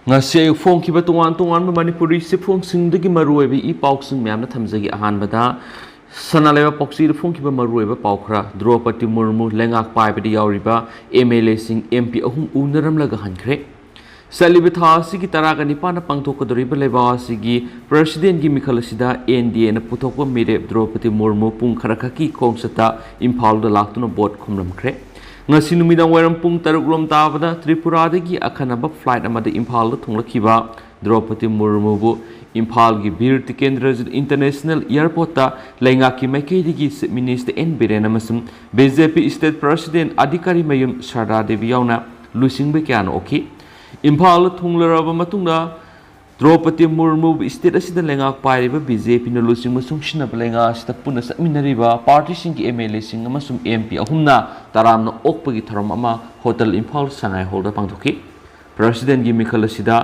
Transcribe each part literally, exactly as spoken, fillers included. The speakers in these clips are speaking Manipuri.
ꯉꯁꯤ ꯑꯌꯨꯛ ꯐꯣꯡꯈꯤꯕ ꯇꯣꯉꯥꯟ ꯇꯣꯉꯥꯟꯕ ꯃꯅꯤꯄꯨꯔꯤ ꯆꯦꯐꯣꯡꯁꯤꯡꯗꯒꯤ ꯃꯔꯨꯑꯣꯏꯕ ꯏ ꯄꯥꯎꯁꯤꯡ ꯃꯌꯥꯝꯅ ꯊꯝꯖꯒꯦ꯫ ꯑꯍꯥꯟꯕꯗ ꯁꯅꯥ ꯂꯩꯕꯥꯛ ꯄꯥꯎꯆꯦꯗ ꯐꯣꯡꯈꯤꯕ ꯃꯔꯨꯑꯣꯏꯕ ꯄꯥꯎ ꯈꯔ꯫ ꯗ꯭ꯔꯧꯄꯗꯤ ꯃꯨꯔꯃꯨ ꯂꯩꯉꯥꯛ ꯄꯥꯏꯕꯗ ꯌꯥꯎꯔꯤꯕ ꯑꯦꯝ ꯑꯦꯜ ꯑꯦꯁꯤꯡ, ꯑꯦꯝ ꯄꯤ ꯑꯍꯨꯝ ꯎꯅꯔꯝꯂꯒ ꯍꯟꯈ꯭ꯔꯦ꯫ ꯆꯠꯂꯤꯕ ꯊꯥ ꯑꯁꯤꯒꯤ ꯇꯔꯥꯒ ꯅꯤꯄꯥꯟꯗ ꯄꯥꯡꯊꯣꯛꯀꯗꯧꯔꯤꯕ ꯂꯩꯕꯥꯛ ꯑꯁꯤꯒꯤ ꯄ꯭ꯔꯁꯤꯗꯦꯟꯒꯤ ꯃꯤꯈꯜ ꯑꯁꯤꯗ ꯑꯦꯟ ꯗꯤ ꯑꯦꯅ ꯄꯨꯊꯣꯛꯄ ꯃꯤꯔꯦꯞ ꯗ꯭ꯔꯧꯄꯗꯤ ꯃꯨꯔꯃꯨ ꯄꯨꯡ ꯈꯔ ꯈꯛꯀꯤ ꯈꯣꯡꯆꯠꯇ ꯏꯝꯐꯥꯜꯗ ꯂꯥꯛꯇꯨꯅ ꯚꯣꯠ ꯈꯣꯝꯂꯝꯈ꯭ꯔꯦ꯫ ꯉꯁꯤ ꯅꯨꯃꯤꯗꯥꯡ ꯋꯥꯏꯔꯝ ꯄꯨꯡ ꯇꯔꯨꯛ ꯂꯣꯝ ꯇꯥꯕꯗ ꯇ꯭ꯔꯤꯄꯨꯔꯥꯗꯒꯤ ꯑꯈꯟꯅꯕ ꯐ꯭ꯂꯥꯏꯠ ꯑꯃꯗ ꯏꯝꯐꯥꯜꯗ ꯊꯨꯡꯂꯛꯈꯤꯕ ꯗ꯭ꯔꯧꯄꯗꯤ ꯃꯨꯔꯃꯨꯕꯨ ꯏꯝꯐꯥꯜꯒꯤ ꯕꯤꯔ ꯇꯤꯀꯦꯟꯗ꯭ꯔꯖꯤꯠ ꯏꯟꯇꯔꯅꯦꯁꯅꯦꯜ ꯑꯦꯌꯔꯄꯣꯔꯠꯇ ꯂꯩꯉꯥꯛꯀꯤ ꯃꯥꯏꯀꯩꯗꯒꯤ ꯆꯤꯐ ꯃꯤꯅꯤꯁꯇꯔ ꯑꯦꯟ ꯕꯤꯔꯦꯟ ꯑꯃꯁꯨꯡ ꯕꯤ ꯖꯦ ꯄꯤ ꯁ꯭ꯇꯦꯠ ꯄ꯭ꯔꯁꯤꯗꯦꯟ ꯑꯙꯤꯀꯥꯔꯤ ꯃꯌꯨꯝ ꯁꯔꯗꯥ ꯗꯦꯕꯤ ꯌꯥꯎꯅ ꯂꯨꯆꯤꯡꯕ ꯀꯌꯥꯅ ꯑꯣꯛꯈꯤ꯫ ꯏꯝꯐꯥꯜꯗ ꯊꯨꯡꯂꯔꯕ ꯃꯇꯨꯡꯗ ꯗ꯭ꯔꯧꯄꯗꯤ ꯃꯨꯔꯃꯨꯕꯨ ꯁ꯭ꯇꯦꯠ ꯑꯁꯤꯗ ꯂꯩꯉꯥꯛ ꯄꯥꯏꯔꯤꯕ ꯕꯤ ꯖꯦ ꯄꯤꯅ ꯂꯨꯆꯤꯡꯕ ꯆꯨꯡꯁꯤꯟꯅꯕ ꯂꯩꯉꯥꯛ ꯑꯁꯤꯗ ꯄꯨꯟꯅ ꯆꯠꯃꯤꯟꯅꯔꯤꯕ ꯄꯥꯔꯇꯤꯁꯤꯡꯒꯤ ꯑꯦꯝ ꯑꯦꯜ ꯑꯦꯁꯤꯡ ꯑꯃꯁꯨꯡ ꯑꯦꯝ ꯄꯤ ꯑꯍꯨꯝꯅ ꯇꯔꯥꯝꯅ ꯑꯣꯛꯄꯒꯤ ꯊꯧꯔꯝ ꯑꯃ ꯍꯣꯇꯦꯜ ꯏꯝꯐꯥꯜ ꯁꯉꯥꯏ ꯍꯣꯜꯗ ꯄꯥꯡꯊꯣꯛꯈꯤ꯫ ꯄ꯭ꯔꯁꯤꯗꯦꯟꯒꯤ ꯃꯤꯈꯜ ꯑꯁꯤꯗ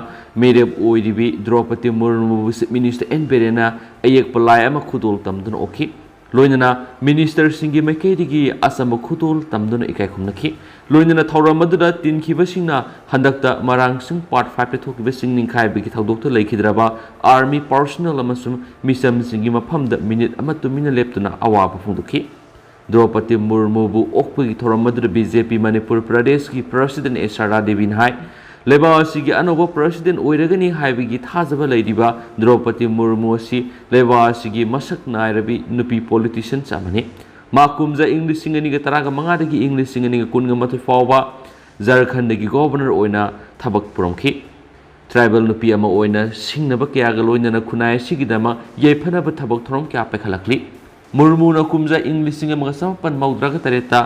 ꯃꯤꯔꯦꯞ ꯑꯣꯏꯔꯤꯕꯤ ꯗ꯭ꯔꯧꯄꯗꯤ ꯃꯨꯔꯃꯨꯕꯨ ꯆꯤꯐ ꯃꯤꯅꯤꯁꯇꯔ ꯑꯦꯟ ꯕꯤꯔꯦꯟꯅ ꯑꯌꯦꯛꯄ ꯂꯥꯏ ꯑꯃ ꯈꯨꯗꯣꯜ ꯇꯝꯗꯨꯅ ꯑꯣꯛꯈꯤ꯫ ꯂꯣꯏꯅꯅ ꯃꯤꯅꯤꯁꯇꯔꯁꯤꯡꯒꯤ ꯃꯥꯏꯀꯩꯗꯒꯤ ꯑꯆꯝꯕ ꯈꯨꯗꯣꯜ ꯇꯝꯗꯨꯅ ꯏꯀꯥꯏ ꯈꯨꯝꯅꯈꯤ꯫ ꯂꯣꯏꯅꯅ ꯊꯧꯔꯝ ꯑꯗꯨꯗ ꯇꯤꯟꯈꯤꯕꯁꯤꯡꯅ ꯍꯟꯗꯛꯇ ꯃꯔꯥꯡꯁꯤꯡ ꯄꯥꯔꯠ ꯐꯥꯏꯚꯇ ꯊꯣꯛꯈꯤꯕ ꯆꯤꯡ ꯅꯤꯡꯈꯥꯏꯕꯒꯤ ꯊꯧꯗꯣꯛꯇ ꯂꯩꯈꯤꯗ꯭ꯔꯕ ꯑꯥꯔꯃꯤ ꯄꯥꯔꯁꯣꯅꯦꯜ ꯑꯃꯁꯨꯡ ꯃꯤꯆꯝꯁꯤꯡꯒꯤ ꯃꯐꯝꯗ ꯃꯤꯅꯤꯠ ꯑꯃ ꯇꯨꯃꯤꯟꯅ ꯂꯦꯞꯇꯨꯅ ꯑꯋꯥꯕ ꯐꯣꯡꯗꯣꯛꯈꯤ꯫ ꯗ꯭ꯔꯧꯄꯗꯤ ꯃꯨꯔꯃꯨꯕꯨ ꯑꯣꯛꯄꯒꯤ ꯊꯧꯔꯝ ꯑꯗꯨꯗ ꯕꯤ ꯖꯦ ꯄꯤ ꯃꯅꯤꯄꯨꯔ ꯄ꯭ꯔꯗꯦꯁꯀꯤ ꯄ꯭ꯔꯁꯤꯗꯦꯟ ꯑꯦꯁ ꯁꯔꯗꯥ ꯗꯦꯕꯤꯅ ꯍꯥꯏ, ꯂꯩꯕꯥꯛ ꯑꯁꯤꯒꯤ ꯑꯅꯧꯕ ꯄ꯭ꯔꯁꯤꯗꯦꯟ ꯑꯣꯏꯔꯒꯅꯤ ꯍꯥꯏꯕꯒꯤ ꯊꯥꯖꯕ ꯂꯩꯔꯤꯕ ꯗ꯭ꯔꯧꯄꯗꯤ ꯃꯨꯔꯃꯨ ꯑꯁꯤ ꯂꯩꯕꯥꯛ ꯑꯁꯤꯒꯤ ꯃꯁꯛ ꯅꯥꯏꯔꯕꯤ ꯅꯨꯄꯤ ꯄꯣꯂꯤꯇꯤꯁꯤꯌꯟꯁ ꯑꯃꯅꯤ꯫ ꯃꯥ ꯀꯨꯝꯖꯥ ꯏꯪ ꯂꯤꯁꯤꯡ ꯑꯅꯤꯒ ꯇꯔꯥꯒ ꯃꯉꯥꯗꯒꯤ ꯏꯪ ꯂꯤꯁꯤꯡ ꯑꯅꯤꯒ ꯀꯨꯟꯒ ꯃꯥꯊꯣꯏ ꯐꯥꯎꯕ ꯖꯔꯈꯟꯗꯒꯤ ꯒꯣꯚꯔꯅꯔ ꯑꯣꯏꯅ ꯊꯕꯛ ꯄꯨꯔꯝꯈꯤ꯫ ꯇ꯭ꯔꯥꯏꯕꯦꯜ ꯅꯨꯄꯤ ꯑꯃ ꯑꯣꯏꯅ ꯁꯤꯡꯅꯕ ꯀꯌꯥꯒ ꯂꯣꯏꯅꯅ ꯈꯨꯟꯅꯥꯏ ꯑꯁꯤꯒꯤꯗꯃꯛ ꯌꯥꯏꯐꯅꯕ ꯊꯕꯛ ꯊꯧꯔꯝ ꯀꯌꯥ ꯄꯥꯏꯈꯠꯂꯛꯂꯤ꯫ ꯃꯨꯔꯃꯨꯅ ꯀꯨꯝꯖꯥ ꯏꯪ ꯂꯤꯁꯤꯡ ꯑꯃꯒ ꯆꯃꯥꯄꯟ ꯃꯧꯗ꯭ꯔꯥꯒ ꯇꯔꯦꯠꯇ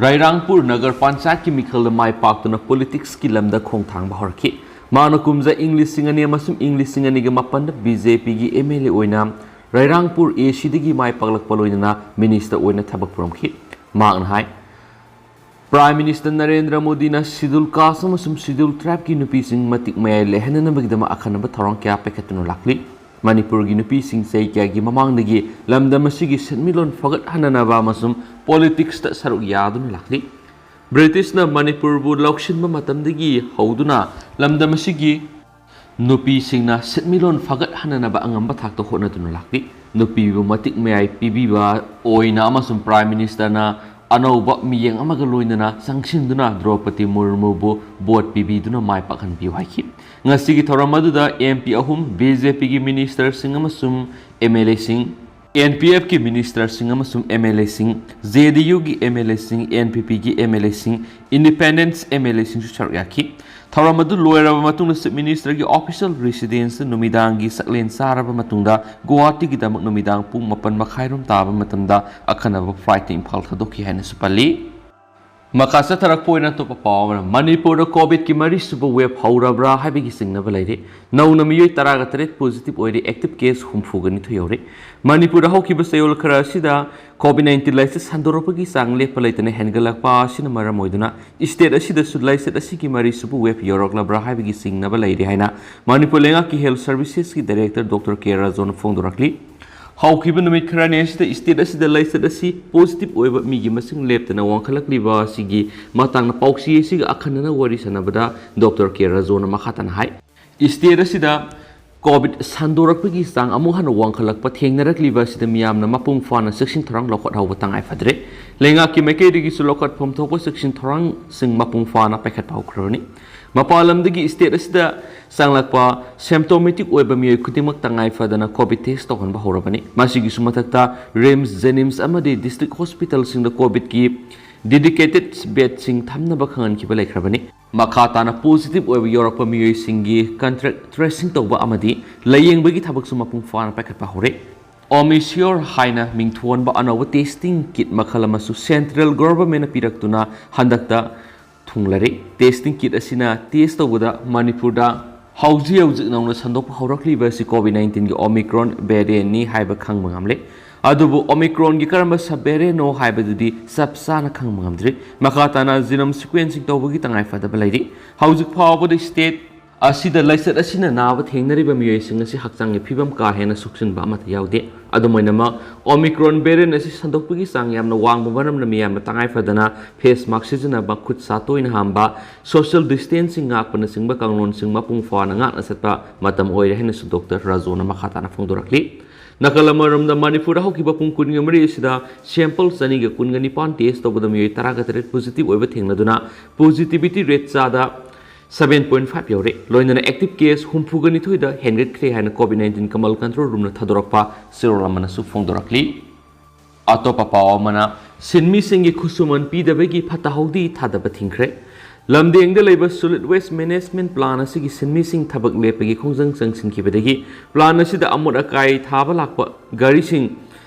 ꯔꯥꯏꯔꯥꯡꯄꯨꯔ ꯅꯒꯔ ꯄꯟꯆꯥꯌꯠꯀꯤ ꯃꯤꯈꯜꯗ ꯃꯥꯏ ꯄꯥꯛꯇꯨꯅ ꯄꯣꯂꯤꯇꯤꯛꯁꯀꯤ ꯂꯝꯗ ꯈꯣꯡꯊꯥꯡꯕ ꯍꯧꯔꯛꯈꯤ꯫ ꯃꯍꯥꯛꯅ ꯀꯨꯝꯖꯥ ꯏꯪ ꯂꯤꯁꯤꯡ ꯑꯅꯤ ꯑꯃꯁꯨꯡ ꯏꯪ ꯂꯤꯁꯤꯡ ꯑꯅꯤꯒ ꯃꯥꯄꯟꯗ ꯕꯤ ꯖꯦ ꯄꯤꯒꯤ ꯑꯦꯝ ꯑꯦꯜ ꯑꯦ ꯑꯣꯏꯅ ꯔꯥꯏꯔꯥꯡꯄꯨꯔ ꯑꯦ ꯁꯤꯗꯒꯤ ꯃꯥꯏ ꯄꯥꯛꯂꯛꯄ ꯂꯣꯏꯅꯅ ꯃꯤꯅꯤꯁꯇꯔ ꯑꯣꯏꯅ ꯊꯕꯛ ꯄꯨꯔꯝꯈꯤ꯫ ꯃꯍꯥꯛꯅ ꯍꯥꯏ, ꯄ꯭ꯔꯥꯏꯝ ꯃꯤꯅꯤꯁꯇꯔ ꯅꯔꯦꯟꯗ꯭ꯔ ꯃꯣꯗꯤꯅ ꯁꯤꯗꯨꯜ ꯀꯥꯁ ꯑꯃꯁꯨꯡ ꯁꯤꯗꯨꯜ ꯇ꯭ꯔꯥꯏꯕꯀꯤ ꯅꯨꯄꯤꯁꯤꯡ ꯃꯇꯤꯛ ꯃꯌꯥꯏ ꯂꯩꯍꯟꯅꯅꯕꯒꯤꯗꯃꯛ ꯑꯈꯟꯅꯕ ꯊꯧꯔꯥꯡ ꯀꯌꯥ ꯄꯥꯏꯈꯠꯇꯨꯅ ꯂꯥꯛꯂꯤ꯫ ꯃꯅꯤꯄꯨꯔꯒꯤ ꯅꯨꯄꯤꯁꯤꯡ ꯆꯍꯤ ꯀꯌꯥꯒꯤ ꯃꯃꯥꯡꯗꯒꯤ ꯂꯝꯗꯝ ꯑꯁꯤꯒꯤ ꯁꯦꯟꯃꯤꯠꯂꯣꯟ ꯐꯒꯠꯍꯟꯅꯅꯕ ꯑꯃꯁꯨꯡ ꯄꯣꯂꯤꯇꯤꯛꯁꯇ ꯁꯔꯨꯛ ꯌꯥꯗꯨꯅ ꯂꯥꯛꯂꯤ꯫ ꯕ꯭ꯔꯤꯇꯤꯁꯅ ꯃꯅꯤꯄꯨꯔꯕꯨ ꯂꯧꯁꯤꯟꯕ ꯃꯇꯝꯗꯒꯤ ꯍꯧꯗꯨꯅ ꯂꯝꯗꯝ ꯑꯁꯤꯒꯤ ꯅꯨꯄꯤꯁꯤꯡꯅ ꯁꯤꯟꯃꯤꯠꯂꯣꯟ ꯐꯒꯠꯍꯟꯅꯅꯕ ꯑꯉꯝꯕ ꯊꯥꯛꯇ ꯍꯣꯠꯅꯗꯨꯅ ꯂꯥꯛꯂꯤ꯫ ꯅꯨꯄꯤꯕꯨ ꯃꯇꯤꯛ ꯃꯌꯥꯏ ꯄꯤꯕꯤꯕ ꯑꯣꯏꯅ ꯑꯃꯁꯨꯡ Prime Minister ꯅ ꯑꯅꯧꯕ ꯃꯤꯠꯌꯦꯡ ꯑꯃꯒ ꯂꯣꯏꯅꯅ ꯆꯪꯁꯤꯟꯗꯨꯅ ꯗ꯭ꯔꯧꯄꯗꯤ ꯃꯨꯔꯃꯨꯕꯨ vote ꯄꯤꯕꯤꯗꯨꯅ ꯃꯥꯏ ꯄꯥꯛꯍꯟꯕꯤꯌꯨ ꯍꯥꯏꯈꯤ꯫ ꯉꯁꯤꯒꯤ ꯊꯧꯔꯝ ꯑꯗꯨꯗ M P ꯑꯍꯨꯝ, B J P ꯒꯤ minister ꯁꯤꯡ ꯑꯃꯁꯨꯡ M L A ꯁꯤꯡ, N P F ꯀꯤ minister ꯁꯤꯡ ꯑꯃꯁꯨꯡ M L A ꯁꯤꯡ, J D U ꯒꯤ M L A ꯁꯤꯡ, N P P ꯒꯤ M L A ꯁꯤꯡ, independent M L A ꯁꯤꯡꯁꯨ ꯁꯔꯨꯛ ꯌꯥꯈꯤ꯫ ꯊꯧꯔꯝ ꯑꯗꯨ ꯂꯣꯏꯔꯕ ꯃꯇꯨꯡꯗ Chief Minister ꯒꯤ official residence ꯇ ꯅꯨꯃꯤꯗꯥꯡꯒꯤ ꯆꯥꯛꯂꯦꯟ ꯆꯥꯔꯕ ꯃꯇꯨꯡꯗ ꯒꯨꯋꯥꯍꯥꯇꯤꯒꯤꯗꯃꯛ ꯅꯨꯃꯤꯗꯥꯡ ꯄꯨꯡ ꯃꯥꯄꯟ ꯃꯈꯥꯏꯔꯣꯝ ꯇꯥꯕ ꯃꯇꯝꯗ ꯑꯈꯟꯅꯕ flight ꯇ ꯏꯝꯐꯥꯜ ꯊꯥꯗꯣꯛꯈꯤ ꯍꯥꯏꯅꯁꯨ ꯄꯜꯂꯤ꯫ ꯃꯈꯥ ꯆꯠꯊꯔꯛꯄ ꯑꯣꯏꯅ ꯑꯇꯣꯞꯄ ꯄꯥꯎ ꯑꯃꯅ, ꯃꯅꯤꯄꯨꯔꯗ COVID ꯀꯤ ꯃꯔꯤꯁꯨꯕ wave ꯍꯧꯔꯕ꯭ꯔꯥ ꯍꯥꯏꯕꯒꯤ ꯆꯤꯡꯅꯕ ꯂꯩꯔꯤ꯫ ꯅꯧꯅ ꯃꯤꯑꯣꯏ ꯇꯔꯥꯒ ꯇꯔꯦꯠ positive ꯑꯣꯏꯔꯤ, active case ꯍꯨꯝꯐꯨꯒ ꯅꯤꯊꯣꯏ ꯌꯧꯔꯤ꯫ ꯃꯅꯤꯄꯨꯔꯗ ꯍꯧꯈꯤꯕ ꯆꯌꯣꯜ ꯈꯔ ꯑꯁꯤꯗ COVID nineteen ꯂꯥꯏꯆꯠ ꯁꯟꯗꯣꯔꯛꯄꯒꯤ ꯆꯥꯡ ꯂꯦꯞꯄ ꯂꯩꯇꯅ ꯍꯦꯟꯒꯠꯂꯛꯄ ꯑꯁꯤꯅ ꯃꯔꯝ ꯑꯣꯏꯗꯨꯅ state ꯑꯁꯤꯗꯁꯨ ꯂꯥꯏꯆꯠ ꯑꯁꯤꯒꯤ ꯃꯔꯤꯁꯨꯕ wave ꯌꯧꯔꯛꯂꯕ꯭ꯔꯥ ꯍꯥꯏꯕꯒꯤ ꯆꯤꯡꯅꯕ ꯂꯩꯔꯤ ꯍꯥꯏꯅ ꯃꯅꯤꯄꯨꯔ ꯂꯩꯉꯥꯛꯀꯤ Health Services ꯀꯤ director Doctor K ꯔꯥꯖꯣꯅ ꯐꯣꯡꯗꯣꯔꯛꯂꯤ꯫ ꯍꯧꯈꯤꯕ ꯅꯨꯃꯤꯠ ꯈꯔꯅꯤ ꯑꯁꯤꯗ state ꯑꯁꯤꯗ ꯂꯥꯏꯆꯠ ꯑꯁꯤ positive ꯑꯣꯏꯕ ꯃꯤꯒꯤ ꯃꯁꯤꯡ ꯂꯦꯞꯇꯅ ꯋꯥꯡꯈꯠꯂꯛꯂꯤꯕ ꯑꯁꯤꯒꯤ ꯃꯇꯥꯡꯗ ꯄꯥꯎꯆꯦ ꯑꯁꯤꯒ ꯑꯈꯟꯅꯅ ꯋꯥꯔꯤ ꯁꯥꯟꯅꯕꯗ Doctor K ꯔꯥꯖꯣꯅ ꯃꯈꯥ ꯇꯥꯅ ꯍꯥꯏ, state ꯑꯁꯤꯗ COVID ꯁꯟꯗꯣꯔꯛꯄꯒꯤ ꯆꯥꯡ ꯑꯃꯨꯛ ꯍꯟꯅ ꯋꯥꯡꯈꯠꯂꯛꯄ ꯊꯦꯡꯅꯔꯛꯂꯤꯕ ꯑꯁꯤꯗ ꯃꯤꯌꯥꯝꯅ ꯃꯄꯨꯡ ꯐꯥꯅ ꯆꯦꯛꯁꯤꯟ ꯊꯧꯔꯥꯡ ꯂꯧꯈꯠꯍꯧꯕ ꯇꯉꯥꯏ ꯐꯗ꯭ꯔꯦ꯫ ꯂꯩꯉꯥꯛꯀꯤ ꯃꯥꯏꯀꯩꯗꯒꯤꯁꯨ ꯂꯧꯈꯠꯐꯝ ꯊꯣꯛꯄ ꯆꯦꯛꯁꯤꯟ ꯊꯧꯔꯥꯡꯁꯤꯡ ꯃꯄꯨꯡ ꯐꯥꯅ ꯄꯥꯏꯈꯠꯄ ꯍꯧꯈ꯭ꯔꯕꯅꯤ꯫ ꯃꯄꯥꯟ ꯂꯝꯗꯒꯤ state ꯑꯁꯤꯗ ꯆꯪꯂꯛꯄ symptomatic ꯑꯣꯏꯕ ꯃꯤꯑꯣꯏ ꯈꯨꯗꯤꯡꯃꯛ ꯇꯉꯥꯏ ꯐꯗꯅ COVID test ꯇꯧꯍꯟꯕ ꯍꯧꯔꯕꯅꯤ꯫ ꯃꯁꯤꯒꯤꯁꯨ ꯃꯊꯛꯇ RIMS, JNIMS ꯑꯃꯗꯤ district hospital ꯁꯤꯡꯗ COVID ꯀꯤ dedicated bed ꯁꯤꯡ ꯊꯝꯅꯕ ꯈꯪꯍꯟꯈꯤꯕ ꯂꯩꯈ꯭ꯔꯕꯅꯤ꯫ ꯃꯈꯥ ꯇꯥꯅ positive ꯑꯣꯏꯕ ꯌꯧꯔꯛꯄ ꯃꯤꯑꯣꯏꯁꯤꯡꯒꯤ contact tracing ꯇꯧꯕ ꯑꯃꯗꯤ ꯂꯥꯌꯦꯡꯕꯒꯤ ꯊꯕꯛꯁꯨ ꯃꯄꯨꯡ ꯐꯥꯅ ꯄꯥꯏꯈꯠꯄ ꯍꯧꯔꯦ꯫ Omisure ꯍꯥꯏꯅ ꯃꯤꯡꯊꯣꯟꯕ ꯑꯅꯧꯕ testing kit ꯃꯈꯜ ꯑꯃꯁꯨ central government ꯅ ꯄꯤꯔꯛꯇꯨꯅ ꯍꯟꯗꯛꯇ ꯊꯨꯡꯂꯔꯦ꯫ Testing kit ꯑꯁꯤꯅ test ꯇꯧꯕꯗ ꯃꯅꯤꯄꯨꯔꯗ ꯍꯧꯖꯤꯛ ꯍꯧꯖꯤꯛ ꯅꯧꯅ ꯁꯟꯗꯣꯛꯄ ꯍꯧꯔꯛꯂꯤꯕ ꯑꯁꯤ COVID nineteen ꯒꯤ Omicron variant ꯅꯤ ꯍꯥꯏꯕ ꯈꯪꯕ ꯉꯝꯂꯦ꯫ ꯑꯗꯨꯕꯨ Omicron ꯒꯤ ꯀꯔꯝꯕ sub variant ꯅꯣ ꯍꯥꯏꯕꯗꯨꯗꯤ ꯆꯞ ꯆꯥꯅ ꯈꯪꯕ ꯉꯝꯗ꯭ꯔꯤ꯫ ꯃꯈꯥ ꯇꯥꯅ genome sequencing ꯇꯧꯕꯒꯤ ꯇꯉꯥꯏ ꯐꯗꯕ ꯂꯩꯔꯤ꯫ ꯍꯧꯖꯤꯛ ꯐꯥꯎꯕꯗ state ꯑꯁꯤꯗ ꯂꯥꯏꯆꯠ ꯑꯁꯤꯅ ꯅꯥꯕ ꯊꯦꯡꯅꯔꯤꯕ ꯃꯤꯑꯣꯏꯁꯤꯡ ꯑꯁꯤ ꯍꯛꯆꯥꯡꯒꯤ ꯐꯤꯕꯝ ꯀꯥ ꯍꯦꯟꯅ ꯁꯣꯛꯆꯤꯟꯕ ꯑꯃꯠꯇ ꯌꯥꯎꯗꯦ꯫ ꯑꯗꯨꯝ ꯑꯣꯏꯅꯃꯛ, Omicron variant ꯑꯁꯤ ꯁꯟꯗꯣꯛꯄꯒꯤ ꯆꯥꯡ ꯌꯥꯝꯅ ꯋꯥꯡꯕ ꯃꯔꯝꯅ ꯃꯤꯌꯥꯝꯅ ꯇꯉꯥꯏ ꯐꯗꯅ face mask ꯁꯤꯖꯤꯟꯅꯕ, ꯈꯨꯠ ꯁꯥ ꯇꯣꯏꯅ ꯍꯥꯝꯕ, social distancing ꯉꯥꯛꯄꯅꯆꯤꯡꯕ ꯀꯥꯡꯂꯣꯟꯁꯤꯡ ꯃꯄꯨꯡ ꯐꯥꯅ ꯉꯥꯛꯅ ꯆꯠꯄ ꯃꯇꯝ ꯑꯣꯏꯔꯦ ꯍꯥꯏꯅꯁꯨ ꯗꯣꯛꯇꯔ ꯔꯥꯖꯨꯅ ꯃꯈꯥ ꯇꯥꯅ ꯐꯣꯡꯗꯣꯔꯛꯂꯤ꯫ ꯅꯥꯀꯜ ꯑꯃꯔꯣꯝꯗ, ꯃꯅꯤꯄꯨꯔꯗ ꯍꯧꯈꯤꯕ ꯄꯨꯡ ꯀꯨꯟꯒ ꯃꯔꯤ ꯑꯁꯤꯗ sample ꯆꯅꯤꯒ ꯀꯨꯟꯒ ꯅꯤꯄꯥꯟ test ꯇꯧꯕꯗ ꯃꯤꯑꯣꯏ ꯇꯔꯥꯒ ꯇꯔꯦꯠ positive ꯑꯣꯏꯕ ꯊꯦꯡꯅꯗꯨꯅ, positivity rate ꯆꯥꯗ seven point five ꯌꯧꯔꯦ꯫ ꯂꯣꯏꯅꯅ active case ꯍꯨꯝꯐꯨꯒ ꯅꯤꯊꯣꯏꯗ ꯍꯦꯟꯒꯠꯈ꯭ꯔꯦ ꯍꯥꯏꯅ COVID nineteen Kamal Control Room ꯅ ꯊꯥꯗꯣꯔꯛꯄ ꯆꯦꯔꯣꯜ ꯑꯃꯅꯁꯨ ꯐꯣꯡꯗꯣꯔꯛꯂꯤ꯫ ꯑꯇꯣꯞꯄ ꯄꯥꯎ ꯑꯃꯅ, ꯁꯤꯟꯃꯤꯁꯤꯡꯒꯤ ꯈꯨꯠꯁꯨꯃꯟ ꯄꯤꯗꯕꯒꯤ ꯐꯠꯇ ꯍꯥꯎꯗꯤ ꯊꯥꯗꯕ ꯊꯤꯡꯈ꯭ꯔꯦ꯫ ꯂꯝꯗꯦꯡꯗ ꯂꯩꯕ solid waste management plan ꯑꯁꯤꯒꯤ ꯁꯤꯟꯃꯤꯁꯤꯡ ꯊꯕꯛ ꯂꯦꯞꯄꯒꯤ ꯈꯣꯡꯖꯪ ꯆꯪꯁꯤꯟꯈꯤꯕꯗꯒꯤ plan ꯑꯁꯤꯗ ꯑꯃꯣꯠ ꯑꯀꯥꯏ ꯊꯥꯕ ꯂꯥꯛꯄ ꯒꯥꯔꯤꯁꯤꯡ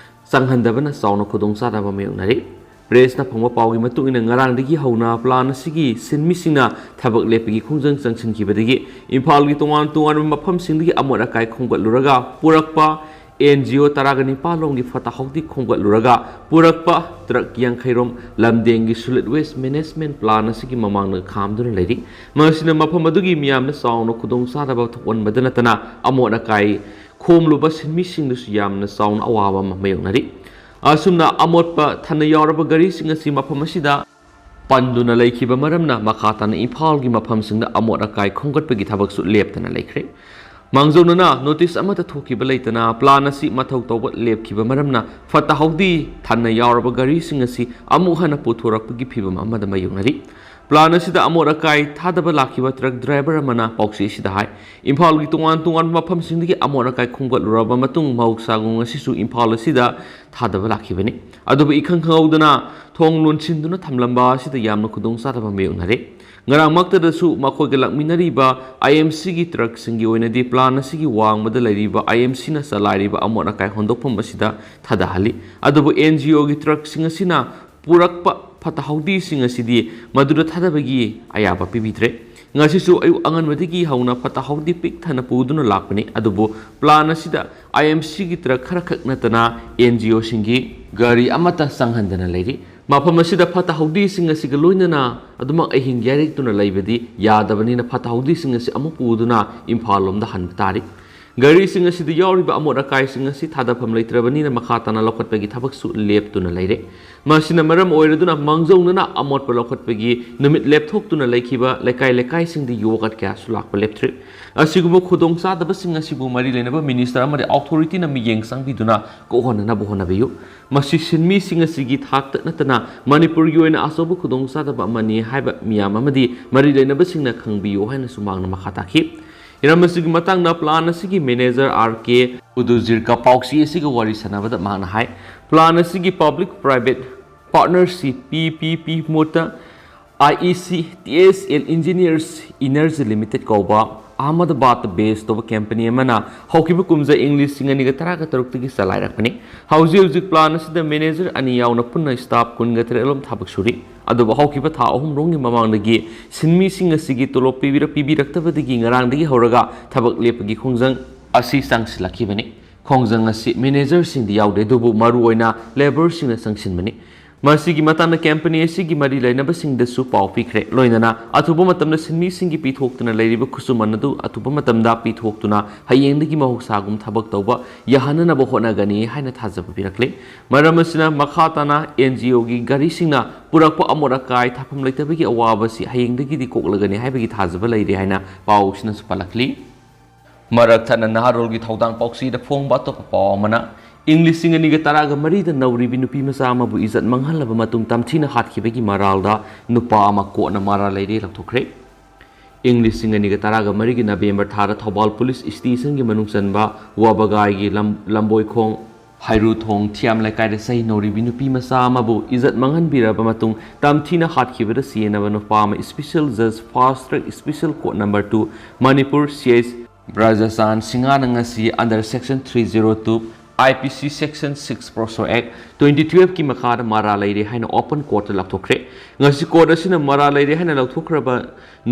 ꯆꯪꯍꯟꯗꯕꯅ ꯆꯥꯎꯅ ꯈꯨꯗꯣꯡꯆꯥꯗꯕ ꯃꯥꯌꯣꯛꯅꯔꯤ꯫ Press ꯅ ꯐꯪꯕ ꯄꯥꯎꯒꯤ ꯃꯇꯨꯡ ꯏꯟꯅ, ꯉꯔꯥꯡꯗꯒꯤ ꯍꯧꯅ plan ꯑꯁꯤꯒꯤ ꯁꯤꯟꯃꯤꯁꯤꯡꯅ ꯊꯕꯛ ꯂꯦꯞꯄꯒꯤ ꯈꯣꯡꯖꯪ ꯆꯪꯁꯤꯟꯈꯤꯕꯗꯒꯤ ꯏꯝꯐꯥꯜꯒꯤ ꯇꯣꯉꯥꯟ ꯇꯣꯉꯥꯟꯕ ꯃꯐꯝꯁꯤꯡꯗꯒꯤ ꯑꯃꯣꯠ ꯑꯀꯥꯏ ꯈꯣꯝꯒꯠꯂꯨꯔꯒ ꯄꯨꯔꯛꯄ N G O ꯇꯔꯥꯒ ꯅꯤꯄꯥꯟ ꯂꯣꯝꯒꯤ ꯐꯠꯇ ꯍꯥꯎꯗꯤ ꯈꯣꯝꯒꯠꯂꯨꯔꯒ ꯄꯨꯔꯛꯄ truck ꯌꯥꯡꯈꯩ ꯔꯣꯝ ꯂꯝꯗꯦꯡꯒꯤ solid waste management plan ꯑꯁꯤꯒꯤ ꯃꯃꯥꯡꯗ ꯈꯥꯝꯗꯨꯅ ꯂꯩꯔꯤ꯫ ꯃꯁꯤꯅ ꯃꯐꯝ ꯑꯗꯨꯒꯤ ꯃꯤꯌꯥꯝꯅ ꯆꯥꯎꯅ ꯈꯨꯗꯣꯡꯆꯥꯗꯕ ꯊꯣꯛꯍꯟꯕꯗ ꯅꯠꯇꯅ, ꯑꯃꯣꯠ ꯑꯀꯥꯏ ꯈꯣꯝꯂꯨꯕ ꯁꯤꯟꯃꯤꯁꯤꯡꯗꯁꯨ ꯌꯥꯝꯅ ꯆꯥꯎꯅ ꯑꯋꯥꯕ ꯑꯃ ꯃꯥꯌꯣꯛꯅꯔꯤ꯫ ꯑꯁꯨꯝꯅ ꯑꯃꯣꯠꯄ ꯊꯟꯅ ꯌꯥꯎꯔꯕ ꯒꯥꯔꯤꯁꯤꯡ ꯑꯁꯤ ꯃꯐꯝ ꯑꯁꯤꯗ ꯄꯟꯗꯨꯅ ꯂꯩꯈꯤꯕ ꯃꯔꯝꯅ ꯃꯈꯥ ꯇꯥꯅ ꯏꯝꯐꯥꯜꯒꯤ ꯃꯐꯝꯁꯤꯡꯗ ꯑꯃꯣꯠ ꯑꯀꯥꯏ ꯈꯣꯝꯒꯠꯄꯒꯤ ꯊꯕꯛꯁꯨ ꯂꯦꯞꯇꯅ ꯂꯩꯈ꯭ꯔꯦ꯫ ꯃꯥꯡꯖꯧꯅꯅ notice ꯑꯃꯠꯇ ꯊꯣꯛꯈꯤꯕ ꯂꯩꯇꯅ plan ꯑꯁꯤ ꯃꯊꯧ ꯇꯧꯕ ꯂꯦꯞꯈꯤꯕ ꯃꯔꯝꯅ ꯐꯠꯇ ꯍꯥꯎꯗꯤ ꯊꯟꯅ ꯌꯥꯎꯔꯕ ꯒꯥꯔꯤꯁꯤꯡ ꯑꯁꯤ ꯑꯃꯨꯛ ꯍꯟꯅ ꯄꯨꯊꯣꯔꯛꯄꯒꯤ ꯐꯤꯚꯝ ꯑꯃꯗ ꯃꯥꯌꯣꯛꯅꯔꯤ꯫ Plan ꯑꯁꯤꯗ ꯑꯃꯣꯠ ꯑꯀꯥꯏ ꯊꯥꯗꯕ ꯂꯥꯛꯈꯤꯕ truck driver ꯑꯃꯅ ꯄꯥꯎꯆꯦ ꯑꯁꯤꯗ ꯍꯥꯏ, ꯏꯝꯐꯥꯜꯒꯤ ꯇꯣꯉꯥꯟ ꯇꯣꯉꯥꯟꯕ ꯃꯐꯝꯁꯤꯡꯗꯒꯤ ꯑꯃꯣꯠ ꯑꯀꯥꯏ ꯈꯣꯝꯒꯠꯂꯨꯔꯕ ꯃꯇꯨꯡ ꯃꯍꯧꯁꯥꯒꯨꯝ ꯉꯁꯤꯁꯨ ꯏꯝꯐꯥꯜ ꯑꯁꯤꯗ ꯊꯥꯗꯕ ꯂꯥꯛꯈꯤꯕꯅꯤ꯫ ꯑꯗꯨꯕꯨ ꯏꯈꯪ ꯈꯪꯍꯧꯗꯅ ꯊꯣꯡ ꯂꯣꯟꯁꯤꯟꯗꯨꯅ ꯊꯝꯂꯝꯕ ꯑꯁꯤꯗ ꯌꯥꯝꯅ ꯈꯨꯗꯣꯡꯆꯥꯗꯕ ꯃꯥꯌꯣꯛꯅꯔꯦ꯫ ꯉꯔꯥꯡꯃꯛꯇꯗꯁꯨ ꯃꯈꯣꯏꯒ ꯂꯥꯛꯃꯤꯟꯅꯔꯤꯕ I M Cꯒꯤ truckꯁꯤꯡꯒꯤ ꯑꯣꯏꯅꯗꯤ plan ꯑꯁꯤꯒꯤ ꯋꯥꯡꯃꯗ ꯂꯩꯔꯤꯕ I M Cꯅ ꯆꯂꯥꯏꯔꯤꯕ ꯑꯃꯣꯠ ꯑꯀꯥꯏ ꯍꯣꯟꯗꯣꯛꯐꯝ ꯑꯁꯤꯗ ꯊꯥꯗꯍꯜꯂꯤ꯫ ꯑꯗꯨꯕꯨ N G Oꯒꯤ truckꯁꯤꯡ ꯑꯁꯤꯅ ꯄꯨꯔꯛꯄ ꯐꯠꯇ ꯍꯥꯎꯗꯤꯁꯤꯡ ꯑꯁꯤꯗꯤ ꯃꯗꯨꯗ ꯊꯥꯗꯕꯒꯤ ꯑꯌꯥꯕ ꯄꯤꯕꯤꯗ꯭ꯔꯦ꯫ ꯉꯁꯤꯁꯨ ꯑꯌꯨꯛ ꯑꯉꯟꯕꯗꯒꯤ ꯍꯧꯅ ꯐꯠꯇ ꯍꯥꯎꯗꯤ ꯄꯤꯛ ꯊꯟꯅ ꯄꯨꯗꯨꯅ ꯂꯥꯛꯄꯅꯤ, ꯑꯗꯨꯕꯨ plan ꯑꯁꯤꯗ I M Cꯒꯤ truck ꯈꯔꯈꯛ ꯅꯠꯇꯅ N G Oꯁꯤꯡꯒꯤ ꯒꯥꯔꯤ ꯑꯃꯠꯇ ꯆꯪꯍꯟꯗꯅ ꯂꯩꯔꯤ꯫ ꯃꯐꯝ ꯑꯁꯤꯗ ꯐꯠꯇ ꯍꯥꯎꯗꯤꯁꯤꯡ ꯑꯁꯤꯒ ꯂꯣꯏꯅꯅ ꯑꯗꯨꯃꯛ ꯑꯍꯤꯡ ꯌꯥꯏꯔꯛꯇꯨꯅ ꯂꯩꯕꯗꯤ ꯌꯥꯗꯕꯅꯤꯅ, ꯐꯠꯇ ꯍꯥꯎꯗꯤꯁꯤꯡ ꯑꯁꯤ ꯑꯃꯨꯛ ꯄꯨꯗꯨꯅ ꯏꯝꯐꯥꯜ ꯂꯣꯝꯗ ꯍꯟꯕ ꯇꯥꯔꯤ꯫ ꯒꯥꯔꯤꯁꯤꯡ ꯑꯁꯤꯗ ꯌꯥꯎꯔꯤꯕ ꯑꯃꯣꯠ ꯑꯀꯥꯏꯁꯤꯡ ꯑꯁꯤ ꯊꯥꯗꯐꯝ ꯂꯩꯇ꯭ꯔꯕꯅꯤꯅ ꯃꯈꯥ ꯇꯥꯅ ꯂꯧꯈꯠꯄꯒꯤ ꯊꯕꯛꯁꯨ ꯂꯦꯞꯇꯨꯅ ꯂꯩꯔꯦ꯫ ꯃꯁꯤꯅ ꯃꯔꯝ ꯑꯣꯏꯔꯗꯨꯅ ꯃꯥꯡꯖꯧꯅꯅ ꯑꯃꯣꯠꯄ ꯂꯧꯈꯠꯄꯒꯤ ꯅꯨꯃꯤꯠ ꯂꯦꯞꯊꯣꯛꯇꯨꯅ ꯂꯩꯈꯤꯕ ꯂꯩꯀꯥꯏ ꯂꯩꯀꯥꯏꯁꯤꯡꯗ ꯌꯣꯒꯠ ꯀꯌꯥꯁꯨ ꯂꯥꯛꯄ ꯂꯦꯞꯇ꯭ꯔꯤ꯫ ꯑꯁꯤꯒꯨꯝꯕ ꯈꯨꯗꯣꯡꯆꯥꯗꯕꯁꯤꯡ ꯑꯁꯤꯕꯨ ꯃꯔꯤ ꯂꯩꯅꯕ ꯃꯤꯅꯤꯁꯇꯔ ꯑꯃꯗꯤ ꯑꯣꯊꯣꯔꯤꯇꯤꯅ ꯃꯤꯠꯌꯦꯡ ꯆꯪꯕꯤꯗꯨꯅ ꯀꯣꯛꯍꯟꯅꯅꯕ ꯍꯣꯠꯅꯕꯤꯌꯨ꯫ ꯃꯁꯤ ꯁꯤꯟꯃꯤꯁꯤꯡ ꯑꯁꯤꯒꯤ ꯊꯥꯛꯇ ꯅꯠꯇꯅ ꯃꯅꯤꯄꯨꯔꯒꯤ ꯑꯣꯏꯅ ꯑꯆꯧꯕ ꯈꯨꯗꯣꯡꯆꯥꯗꯕ ꯑꯃꯅꯤ ꯍꯥꯏꯕ ꯃꯤꯌꯥꯝ ꯑꯃꯗꯤ ꯃꯔꯤ ꯂꯩꯅꯕꯁꯤꯡꯅ ꯈꯪꯕꯤꯌꯨ ꯍꯥꯏꯅꯁꯨ ꯃꯍꯥꯛꯅ ꯃꯈꯥ ꯇꯥꯈꯤ꯫ ꯍꯤꯔꯝ ꯑꯁꯤꯒꯤ ꯃꯇꯥꯡꯗ ꯄ꯭ꯂꯥꯟ ꯑꯁꯤꯒꯤ ꯃꯦꯅꯦꯖꯔ ꯑꯥꯔ ꯀꯦ ꯎꯗꯨꯖꯤꯔꯀ ꯄꯥꯎꯆꯦ ꯑꯁꯤꯒ ꯋꯥꯔꯤ ꯁꯥꯟꯅꯕꯗ ꯃꯍꯥꯛꯅ ꯍꯥꯏ, ꯄ꯭ꯂꯥꯟ ꯑꯁꯤꯒꯤ ꯄꯕ꯭ꯂꯤꯛ ꯄ꯭ꯔꯥꯏꯚꯦꯠ ꯄꯥꯔꯠꯅꯔꯁꯤꯞ, ꯄꯤ ꯄꯤ ꯄꯤ, ꯃꯍꯨꯠꯇ ꯑꯥꯏ ꯏ ꯁꯤ, ꯇꯤ ꯑꯦꯁ ꯑꯦꯜ ꯏꯟꯖꯤꯅꯤꯌꯔꯁ ꯏꯅꯔꯖꯤ ꯂꯤꯃꯤꯇꯦꯠ ꯀꯧꯕ ꯑꯍꯃꯗꯕꯥꯗ ꯕꯦꯁ ꯇꯧꯕ ꯀꯝꯄꯅꯤ ꯑꯃꯅ ꯍꯧꯈꯤꯕ ꯀꯨꯝꯖꯥ ꯏꯪ ꯂꯤꯁꯤꯡ ꯑꯅꯤꯒ ꯇꯔꯥꯒ ꯇꯔꯨꯛꯇꯒꯤ ꯆꯂꯥꯏꯔꯛꯄꯅꯤ꯫ ꯍꯧꯖꯤꯛ ꯍꯧꯖꯤꯛ ꯄ꯭ꯂꯥꯟ ꯑꯁꯤꯗ ꯃꯦꯅꯦꯖꯔ ꯑꯅꯤ ꯌꯥꯎꯅ ꯄꯨꯟꯅ ꯁ꯭ꯇꯥꯐ ꯀꯨꯟꯒ ꯇꯔꯦꯠ ꯔꯣꯝ ꯊꯕꯛ ꯁꯨꯔꯤ꯫ ꯑꯗꯨꯕꯨ ꯍꯧꯈꯤꯕ ꯊꯥ ꯑꯍꯨꯝ ꯔꯣꯝꯒꯤ ꯃꯃꯥꯡꯗꯒꯤ ꯁꯤꯟꯃꯤꯁꯤꯡ ꯑꯁꯤꯒꯤ ꯇꯣꯂꯣꯞ ꯄꯤꯕꯤꯔꯛ-, ꯄꯤꯕꯤꯔꯛꯇꯕꯗꯒꯤ ꯉꯔꯥꯡꯗꯒꯤ ꯍꯧꯔꯒ ꯊꯕꯛ ꯂꯦꯞꯄꯒꯤ ꯈꯣꯡꯖꯪ ꯑꯁꯤ ꯆꯪꯁꯤꯜꯂꯛꯈꯤꯕꯅꯤ꯫ ꯈꯣꯡꯖꯪ ꯑꯁꯤ ꯃꯦꯅꯦꯖꯔꯁꯤꯡꯗꯤ ꯌꯥꯎꯗꯦ, ꯑꯗꯨꯕꯨ ꯃꯔꯨꯑꯣꯏꯅ ꯂꯦꯕꯔꯁꯤꯡꯅ ꯆꯪꯁꯤꯟꯕꯅꯤ꯫ ꯃꯁꯤꯒꯤ ꯃꯇꯥꯡꯗ ꯀꯝꯄꯅꯤ ꯑꯁꯤꯒꯤ ꯃꯔꯤ ꯂꯩꯅꯕꯁꯤꯡꯗꯁꯨ ꯄꯥꯎ ꯄꯤꯈ꯭ꯔꯦ꯫ ꯂꯣꯏꯅꯅ ꯑꯊꯨꯕ ꯃꯇꯝꯗ ꯁꯤꯟꯃꯤꯁꯤꯡꯒꯤ ꯄꯤꯊꯣꯛꯇꯨꯅ ꯂꯩꯔꯤꯕ ꯈꯨꯠꯁꯨꯃꯟ ꯑꯗꯨ ꯑꯊꯨꯕ ꯃꯇꯝꯗ ꯄꯤꯊꯣꯛꯇꯨꯅ ꯍꯌꯦꯡꯗꯒꯤ ꯃꯍꯧꯁꯥꯒꯨꯝ ꯊꯕꯛ ꯇꯧꯕ ꯌꯥꯍꯟꯅꯅꯕ ꯍꯣꯠꯅꯒꯅꯤ ꯍꯥꯏꯅ ꯊꯥꯖꯕ ꯄꯤꯔꯛꯂꯤ꯫ ꯃꯔꯝ ꯑꯁꯤꯅ ꯃꯈꯥ ꯇꯥꯅ ꯑꯦꯟ ꯖꯤ ꯑꯣꯒꯤ ꯒꯥꯔꯤꯁꯤꯡꯅ ꯄꯨꯔꯛꯄ ꯑꯃꯣꯠ ꯑꯀꯥꯏ ꯊꯥꯐꯝ ꯂꯩꯇꯕꯒꯤ ꯑꯋꯥꯕ ꯑꯁꯤ ꯍꯌꯦꯡꯗꯒꯤꯗꯤ ꯀꯣꯛꯂꯒꯅꯤ ꯍꯥꯏꯕꯒꯤ ꯊꯥꯖꯕ ꯂꯩꯔꯦ ꯍꯥꯏꯅ ꯄꯥꯎꯁꯤꯅꯁꯨ ꯄꯜꯂꯛꯂꯤ꯫ ꯃꯔꯛ ꯊꯠꯅ ꯅꯍꯥꯔꯣꯜꯒꯤ ꯊꯧꯗꯥꯡ ꯄꯥꯎꯆꯦꯗ ꯐꯣꯡꯕ ꯑꯇꯣꯞꯄ ꯄꯥꯎ ꯑꯃꯅ, ꯏꯪ ꯂꯤꯁꯤꯡ ꯑꯅꯤꯒ ꯇꯔꯥꯒ ꯃꯔꯤꯗ ꯅꯧꯔꯤꯕꯤ ꯅꯨꯄꯤ ꯃꯆꯥ ꯑꯃꯕꯨ ꯏꯖꯠ ꯃꯥꯡꯍꯜꯂꯕ ꯃꯇꯨꯡ ꯇꯝꯊꯤꯅ ꯍꯥꯠꯈꯤꯕꯒꯤ ꯃꯔꯥꯜꯗ ꯅꯨꯄꯥ ꯑꯃ ꯀꯣꯔꯠꯅ ꯃꯔꯥꯜ ꯂꯩꯔꯦ ꯂꯧꯊꯣꯛꯈ꯭ꯔꯦ꯫ ꯏꯪ ꯂꯤꯁꯤꯡ ꯑꯅꯤꯒ ꯇꯔꯥꯒ ꯃꯔꯤꯒꯤ ꯅꯕꯦꯝꯕꯔ ꯊꯥꯗ ꯊꯧꯕꯥꯜ ꯄꯨꯂꯤꯁ ꯁ꯭ꯇꯦꯁꯟꯒꯤ ꯃꯅꯨꯡ ꯆꯟꯕ ꯋꯥꯕꯒꯥꯏꯒꯤ ꯂꯝ-, ꯂꯝꯕꯣꯏꯈꯣꯡ ꯍꯩꯔꯨꯊꯣꯡ ꯊꯤꯌꯥꯝ ꯂꯩꯀꯥꯏꯗ ꯆꯍꯤ ꯅꯧꯔꯤꯕꯤ ꯅꯨꯄꯤ ꯃꯆꯥ ꯑꯃꯕꯨ ꯏꯖꯠ ꯃꯥꯡꯍꯟꯕꯤꯔꯕ ꯃꯇꯨꯡ ꯇꯝꯊꯤꯅ ꯍꯥꯠꯈꯤꯕꯗ ꯆꯦꯟꯅꯕ ꯅꯨꯄꯥ ꯑꯃ Special Judge Fast Track Special Court Number Two Manipur ꯁꯤ ꯑꯩꯆ ꯕ꯭ꯔꯖꯆꯥꯟ ꯁꯤꯡꯍꯥꯅ ꯉꯁꯤ under section three zero two, I P C section six, POCSO Act twenty twelve ꯀꯤ ꯃꯈꯥꯗ ꯃꯔꯥꯜ ꯂꯩꯔꯦ ꯍꯥꯏꯅ open court ꯇ ꯂꯥꯎꯊꯣꯛꯈ꯭ꯔꯦ꯫ ꯉꯁꯤ court ꯑꯁꯤꯅ ꯃꯔꯥꯜ ꯂꯩꯔꯦ ꯍꯥꯏꯅ ꯂꯥꯎꯊꯣꯛꯈ꯭ꯔꯕ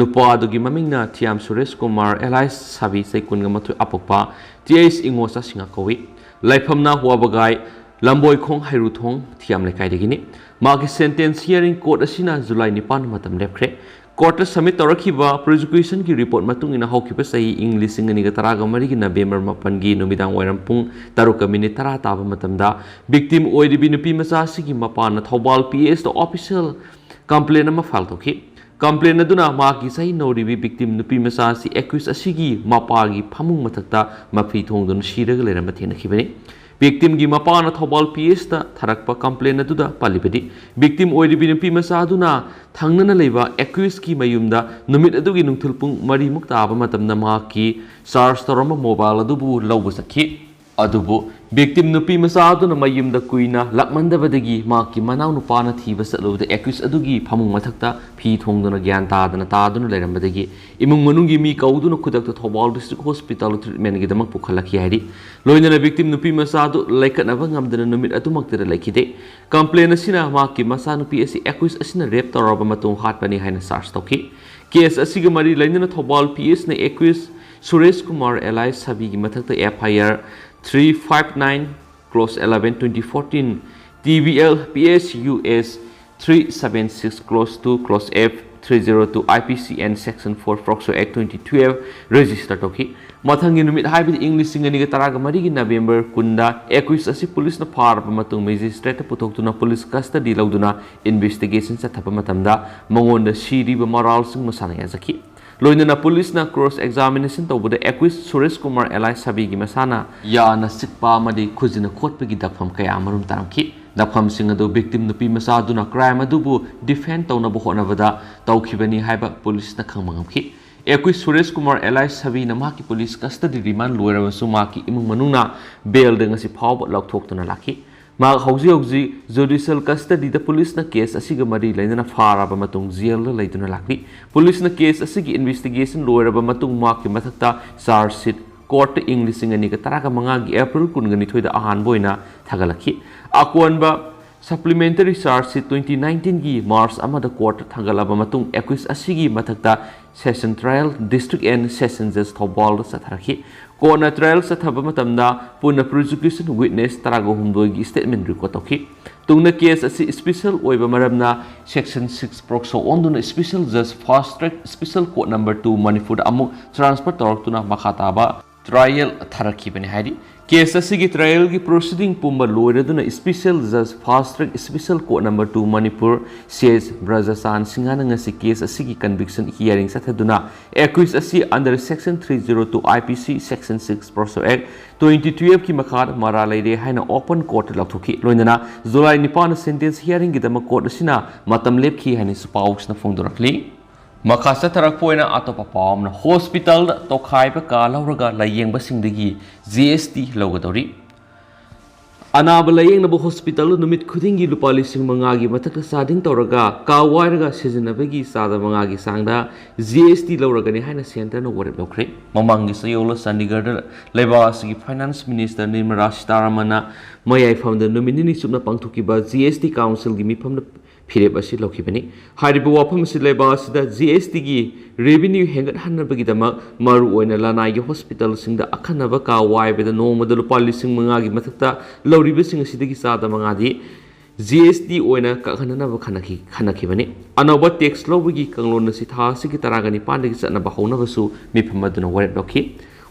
ꯅꯨꯄꯥ ꯑꯗꯨꯒꯤ ꯃꯃꯤꯡꯅ ꯊꯤꯌꯥꯝ ꯁꯨꯔꯦꯁ ꯀꯨꯃꯥꯔ alias ꯁꯥꯕꯤ, ꯆꯍꯤ ꯀꯨꯟꯒ ꯃꯥꯊꯣꯏ, ꯑꯄꯣꯛꯄ ꯇꯤ ꯑꯩꯆ ꯏꯉꯣꯆꯥ ꯁꯤꯡꯍ ꯀꯧꯏ꯫ ꯂꯩꯐꯝꯅ ꯍꯨꯋꯥꯕꯒꯥꯏ, ꯂꯝꯕꯣꯏꯈꯣꯡ ꯍꯩꯔꯨꯊꯣꯡ ꯊꯤꯌꯥꯝ ꯂꯩꯀꯥꯏꯗꯒꯤꯅꯤ꯫ ꯃꯥꯒꯤ sentence hearing court ꯑꯁꯤꯅ ꯖꯨꯂꯥꯏ ꯅꯤꯄꯥꯟ ꯃꯇꯝ ꯂꯦꯞꯈ꯭ꯔꯦ꯫ Court ꯇ submit ꯇꯧꯔꯛꯈꯤꯕ prosecution ꯒꯤ report ꯃꯇꯨꯡ ꯏꯟꯅ, ꯍꯧꯈꯤꯕ ꯆꯍꯤ ꯏꯪ ꯂꯤꯁꯤꯡ ꯑꯅꯤꯒ ꯇꯔꯥꯒ ꯃꯔꯤꯒꯤ November ꯃꯥꯄꯟꯒꯤ ꯅꯨꯃꯤꯗꯥꯡ ꯋꯥꯏꯔꯝ ꯄꯨꯡ ꯇꯔꯨꯛꯀ minute ꯇꯔꯥ ꯇꯥꯕ ꯃꯇꯝꯗ victim ꯑꯣꯏꯔꯤꯕꯤ ꯅꯨꯄꯤ ꯃꯆꯥ ꯑꯁꯤꯒꯤ ꯃꯄꯥꯅ ꯊꯧꯕꯥꯜ P S ꯇ official complaint ꯑꯃ file ꯇꯧꯈꯤ꯫ Complaint ꯑꯗꯨꯅ ꯃꯍꯥꯛꯀꯤ ꯆꯍꯤ ꯅꯧꯔꯤꯕꯤ victim ꯅꯨꯄꯤ ꯃꯆꯥ ꯑꯁꯤ accused ꯑꯁꯤꯒꯤ ꯃꯄꯥꯒꯤ ꯐꯃꯨꯡ ꯃꯊꯛꯇ ꯃꯐꯤ ꯊꯣꯡꯗꯨꯅ ꯁꯤꯔꯒ ꯂꯩꯔꯝꯕ ꯊꯦꯡꯅꯈꯤꯕꯅꯤ꯫ Victim ꯒꯤ ꯃꯄꯥꯅ ꯊꯧꯕꯥꯜ P S ꯇ ꯊꯥꯔꯛꯄ complaint ꯑꯗꯨꯗ ꯄꯜꯂꯤꯕꯗꯤ, victim ꯑꯣꯏꯔꯤꯕꯤ ꯅꯨꯄꯤ ꯃꯆꯥ ꯑꯗꯨꯅ ꯊꯪꯅꯅ ꯂꯩꯕ accused ꯀꯤ ꯃꯌꯨꯝꯗ ꯅꯨꯃꯤꯠ ꯑꯗꯨꯒꯤ ꯅꯨꯡꯊꯤꯜ ꯄꯨꯡ ꯃꯔꯤꯃꯨꯛ ꯇꯥꯕ ꯃꯇꯝꯗ ꯃꯍꯥꯛꯀꯤ charge ꯇꯧꯔꯝꯕ mobile ꯑꯗꯨꯕꯨ ꯂꯧꯕ ꯆꯠꯈꯤ꯫ ꯑꯗꯨꯕꯨ victim ꯅꯨꯄꯤ ꯃꯆꯥ ꯑꯗꯨꯅ ꯃꯌꯨꯝꯗ ꯀꯨꯏꯅ ꯂꯥꯛꯃꯟꯗꯕꯗꯒꯤ ꯃꯍꯥꯛꯀꯤ ꯃꯅꯥꯎꯅꯨꯄꯥꯅ ꯊꯤꯕ ꯆꯠꯂꯨꯕꯗ accused ꯑꯗꯨꯒꯤ ꯐꯃꯨꯡ ꯃꯊꯛꯇ ꯐꯤ ꯊꯣꯡꯗꯨꯅ ꯒ꯭ꯌꯥꯟ ꯇꯥꯗꯅ ꯇꯥꯗꯨꯅ ꯂꯩꯔꯝꯕꯗꯒꯤ ꯏꯃꯨꯡ ꯃꯅꯨꯡꯒꯤ ꯃꯤ ꯀꯧꯗꯨꯅ ꯈꯨꯗꯛꯇ ꯊꯧꯕꯥꯜ district hospital ꯗ treatment ꯒꯤꯗꯃꯛ ꯄꯨꯈꯠꯂꯛꯈꯤ ꯍꯥꯏꯔꯤ꯫ ꯂꯣꯏꯅꯅ victim ꯅꯨꯄꯤ ꯃꯆꯥ ꯑꯗꯨ ꯂꯩꯈꯠꯅꯕ ꯉꯝꯗꯅ ꯅꯨꯃꯤꯠ ꯑꯗꯨꯃꯛꯇꯗ ꯂꯩꯈꯤꯗꯦ꯫ Complaint ꯑꯁꯤꯅ ꯃꯍꯥꯛꯀꯤ ꯃꯆꯥꯅꯨꯄꯤ ꯑꯁꯤ accused ꯑꯁꯤꯅ rape ꯇꯧꯔꯕ ꯃꯇꯨꯡ ꯍꯥꯠꯄꯅꯤ ꯍꯥꯏꯅ charge ꯇꯧꯈꯤ꯫ Case ꯑꯁꯤꯒ ꯃꯔꯤ ꯂꯩꯅꯅ ꯊꯧꯕꯥꯜ P S ꯅ accused ꯁꯨꯔꯦꯁ ꯀꯨꯃꯥꯔ alias ꯁꯕꯤꯒꯤ ꯃꯊꯛꯇ F I R three five nine clause eleven twenty fourteen, T V L P S U S three seven six clause two, clause F three zero two, I P C and section four POCSO Act twenty twelve register ꯇꯧꯈꯤ꯫ ꯃꯊꯪꯒꯤ ꯅꯨꯃꯤꯠ, ꯍꯥꯏꯕꯗꯤ ꯏꯪ ꯂꯤꯁꯤꯡ ꯑꯅꯤꯒ ꯇꯔꯥꯒ ꯃꯔꯤꯒꯤ November ꯀꯨꯟꯗ accused ꯑꯁꯤ ꯄꯨꯂꯤꯁꯅ ꯐꯥꯔꯕ ꯃꯇꯨꯡ magistrate ꯇ ꯄꯨꯊꯣꯛꯇꯨꯅ police custody ꯂꯧꯗꯨꯅ investigation ꯆꯠꯊꯕ ꯃꯇꯝꯗ ꯃꯉꯣꯟꯗ ꯁꯤꯔꯤꯕ ꯃꯔꯥꯜꯁꯤꯡ ꯃꯁꯥꯅ ꯌꯥꯖꯈꯤ꯫ ꯂꯣꯏꯅꯅ ꯄꯨꯂꯤꯁꯅ cross examination ꯇꯧꯕꯗ accused ꯁꯨꯔꯦꯁ ꯀꯨꯃꯥꯔ alias ꯁꯕꯤꯒꯤ ꯃꯁꯥꯅ ꯌꯥꯅ ꯆꯤꯛꯄ ꯑꯃꯗꯤ ꯈꯨꯖꯤꯟꯅ ꯈꯣꯠꯄꯒꯤ ꯗꯛꯐꯝ ꯀꯌꯥ ꯑꯃꯔꯣꯝ ꯇꯥꯔꯝꯈꯤ꯫ ꯗꯛꯐꯝꯁꯤꯡ ꯑꯗꯨ victim ꯅꯨꯄꯤ ꯃꯆꯥ ꯑꯗꯨꯅ crime ꯑꯗꯨꯕꯨ defend ꯇꯧꯅꯕ ꯍꯣꯠꯅꯕꯗ ꯇꯧꯈꯤꯕꯅꯤ ꯍꯥꯏꯕ ꯄꯨꯂꯤꯁꯅ ꯈꯪꯕ ꯉꯝꯈꯤ꯫ Accused ꯁꯨꯔꯦꯁ ꯀꯨꯃꯥꯔ alias ꯁꯕꯤꯅ ꯃꯍꯥꯛꯀꯤ police custody remand ꯂꯣꯏꯔꯕꯁꯨ ꯃꯍꯥꯛꯀꯤ ꯏꯃꯨꯡ ꯃꯅꯨꯡꯅ bail ꯗ ꯉꯁꯤ ꯐꯥꯎꯕ ꯂꯧꯊꯣꯛꯇꯨꯅ ꯂꯥꯛꯈꯤ꯫ ꯃꯍꯥꯛ ꯍꯧꯖꯤꯛ ꯍꯧꯖꯤꯛ judicial custody ꯗ ꯄꯨꯂꯤꯁꯅ case ꯑꯁꯤꯒ ꯃꯔꯤ ꯂꯩꯅꯅ ꯐꯥꯔꯕ ꯃꯇꯨꯡ jail ꯗ ꯂꯩꯗꯨꯅ ꯂꯥꯛꯂꯤ꯫ ꯄꯨꯂꯤꯁꯅ case ꯑꯁꯤꯒꯤ investigation ꯂꯣꯏꯔꯕ ꯃꯇꯨꯡ ꯃꯍꯥꯛꯀꯤ ꯃꯊꯛꯇ charge sheet court ꯇ ꯏꯪ ꯂꯤꯁꯤꯡ ꯑꯅꯤꯒ ꯇꯔꯥꯒ ꯃꯉꯥꯒꯤ April ꯀꯨꯟꯒ ꯅꯤꯊꯣꯏꯗ ꯑꯍꯥꯟꯕ ꯑꯣꯏꯅ ꯊꯥꯒꯠꯂꯛꯈꯤ꯫ ꯑꯀꯣꯟꯕ supplementary charge sheet twenty nineteen ꯒꯤ March ꯑꯃꯗ court ꯇ ꯊꯥꯡꯒꯠꯂꯕ ꯃꯇꯨꯡ accused ꯑꯁꯤꯒꯤ ꯃꯊꯛꯇ Session Trial, District and Session Judge ꯊꯧꯕꯥꯜꯗ ꯆꯠꯊꯔꯛꯈꯤ꯫ ꯀꯣꯔꯠꯅ trial ꯆꯠꯊꯕ ꯃꯇꯝꯗ ꯄꯨꯟꯅ prosecution witness ꯇꯔꯥꯒ ꯍꯨꯝꯗꯣꯏꯒꯤ statement record ꯇꯧꯈꯤ꯫ ꯇꯨꯡꯗ case ꯑꯁꯤ special ꯑꯣꯏꯕ ꯃꯔꯝꯅ section six proso ꯑꯣꯟꯗꯨꯅ special judge fast track special court number two ꯃꯅꯤꯄꯨꯔꯗ ꯑꯃꯨꯛ transfer ꯇꯧꯔꯛꯇꯨꯅ ꯃꯈꯥ ꯇꯥꯕ trial ꯊꯥꯔꯛꯈꯤꯕꯅꯤ ꯍꯥꯏꯔꯤ꯫ Case ꯑꯁꯤꯒꯤ trialꯒꯤ proceeding ꯄꯨꯝꯕ ꯂꯣꯏꯔꯗꯨꯅ special judge fast track special court number two Manipur C S ꯕ꯭ꯔꯖꯆꯥꯟ ꯁꯤꯡꯍꯅ ꯉꯁꯤ case ꯑꯁꯤꯒꯤ conviction hearing ꯆꯠꯊꯗꯨꯅ accused ꯑꯁꯤ under section three zero two I P C, section six proso act twenty twelveꯀꯤ ꯃꯈꯥꯗ ꯃꯔꯥꯜ ꯂꯩꯔꯦ ꯍꯥꯏꯅ open courtꯇ ꯂꯥꯎꯊꯣꯛꯈꯤ꯫ ꯂꯣꯏꯅꯅ ꯖꯨꯂꯥꯏ ꯅꯤꯄꯥꯟꯗ sentence hearingꯒꯤꯗꯃꯛ court ꯑꯁꯤꯅ ꯃꯇꯝ ꯂꯦꯞꯈꯤ ꯍꯥꯏꯅꯁꯨ ꯄꯥꯎꯁꯤꯅ ꯐꯣꯡꯗꯣꯔꯛꯂꯤ꯫ ꯃꯈꯥ ꯆꯠꯊꯔꯛꯄ ꯑꯣꯏꯅ ꯑꯇꯣꯞꯄ ꯄꯥꯎ ꯑꯃꯅ, hospitalꯗ ꯇꯣꯈꯥꯏꯕ ꯀꯥ ꯂꯧꯔꯒ ꯂꯥꯌꯦꯡꯕꯁꯤꯡꯗꯒꯤ G S T ꯂꯧꯒꯗꯧꯔꯤ꯫ ꯑꯅꯥꯕ ꯂꯥꯌꯦꯡꯅꯕ hospitalꯗ ꯅꯨꯃꯤꯠ ꯈꯨꯗꯤꯡꯒꯤ ꯂꯨꯄꯥ ꯂꯤꯁꯤꯡ ꯃꯉꯥꯒꯤ ꯃꯊꯛꯇ charging ꯇꯧꯔꯒ ꯀꯥ ꯋꯥꯏꯔꯒ ꯁꯤꯖꯤꯟꯅꯕꯒꯤ ꯆꯥꯗ ꯃꯉꯥꯒꯤ ꯆꯥꯡꯗ G S T ꯂꯧꯔꯒꯅꯤ ꯍꯥꯏꯅ centreꯅ ꯋꯥꯔꯦꯞ ꯂꯧꯈ꯭ꯔꯦ꯫ ꯃꯃꯥꯡꯒꯤ ꯆꯌꯣꯜꯗ ꯆꯥꯟꯗꯤꯒꯔꯗ ꯂꯩꯕꯥꯛ ꯑꯁꯤꯒꯤ finance minister ꯅꯤꯔꯃꯂꯥ ꯁꯤꯇꯥꯔꯥꯃꯟꯅ ꯃꯌꯥꯏꯐꯝꯗ ꯅꯨꯃꯤꯠ ꯅꯤꯅꯤ ꯆꯨꯞꯅ ꯄꯥꯡꯊꯣꯛꯈꯤꯕ G S T councilꯒꯤ ꯃꯤꯐꯝꯗ ꯐꯤꯔꯦꯞ ꯑꯁꯤ ꯂꯧꯈꯤꯕꯅꯤ꯫ ꯍꯥꯏꯔꯤꯕ ꯋꯥꯐꯝ ꯑꯁꯤ ꯂꯩꯕꯥꯛ ꯑꯁꯤꯗ G S Tꯒꯤ revenue ꯍꯦꯟꯒꯠꯍꯟꯅꯕꯒꯤꯗꯃꯛ ꯃꯔꯨꯑꯣꯏꯅ ꯂꯅꯥꯏꯒꯤ hospitalꯁꯤꯡꯗ ꯑꯈꯟꯅꯕ ꯀꯥ ꯋꯥꯏꯕꯗ ꯅꯣꯡꯃꯗ ꯂꯨꯄꯥ ꯂꯤꯁꯤꯡ ꯃꯉꯥꯒꯤ ꯃꯊꯛꯇ ꯂꯧꯔꯤꯕꯁꯤꯡ ꯑꯁꯤꯗꯒꯤ ꯆꯥꯗ ꯃꯉꯥꯗꯤ G S T ꯑꯣꯏꯅ ꯀꯛꯍꯟꯅꯅꯕ ꯈꯟꯅꯈꯤ, ꯈꯟꯅꯈꯤꯕꯅꯤ꯫ ꯑꯅꯧꯕ tax ꯂꯧꯕꯒꯤ ꯀꯥꯡꯂꯣꯟ ꯑꯁꯤ ꯊꯥ ꯑꯁꯤꯒꯤ ꯇꯔꯥꯒ ꯅꯤꯄꯥꯟꯗꯒꯤ ꯆꯠꯅꯕ ꯍꯧꯅꯕꯁꯨ ꯃꯤꯐꯝ ꯑꯗꯨꯅ ꯋꯥꯔꯦꯞ ꯂꯧꯈꯤ꯫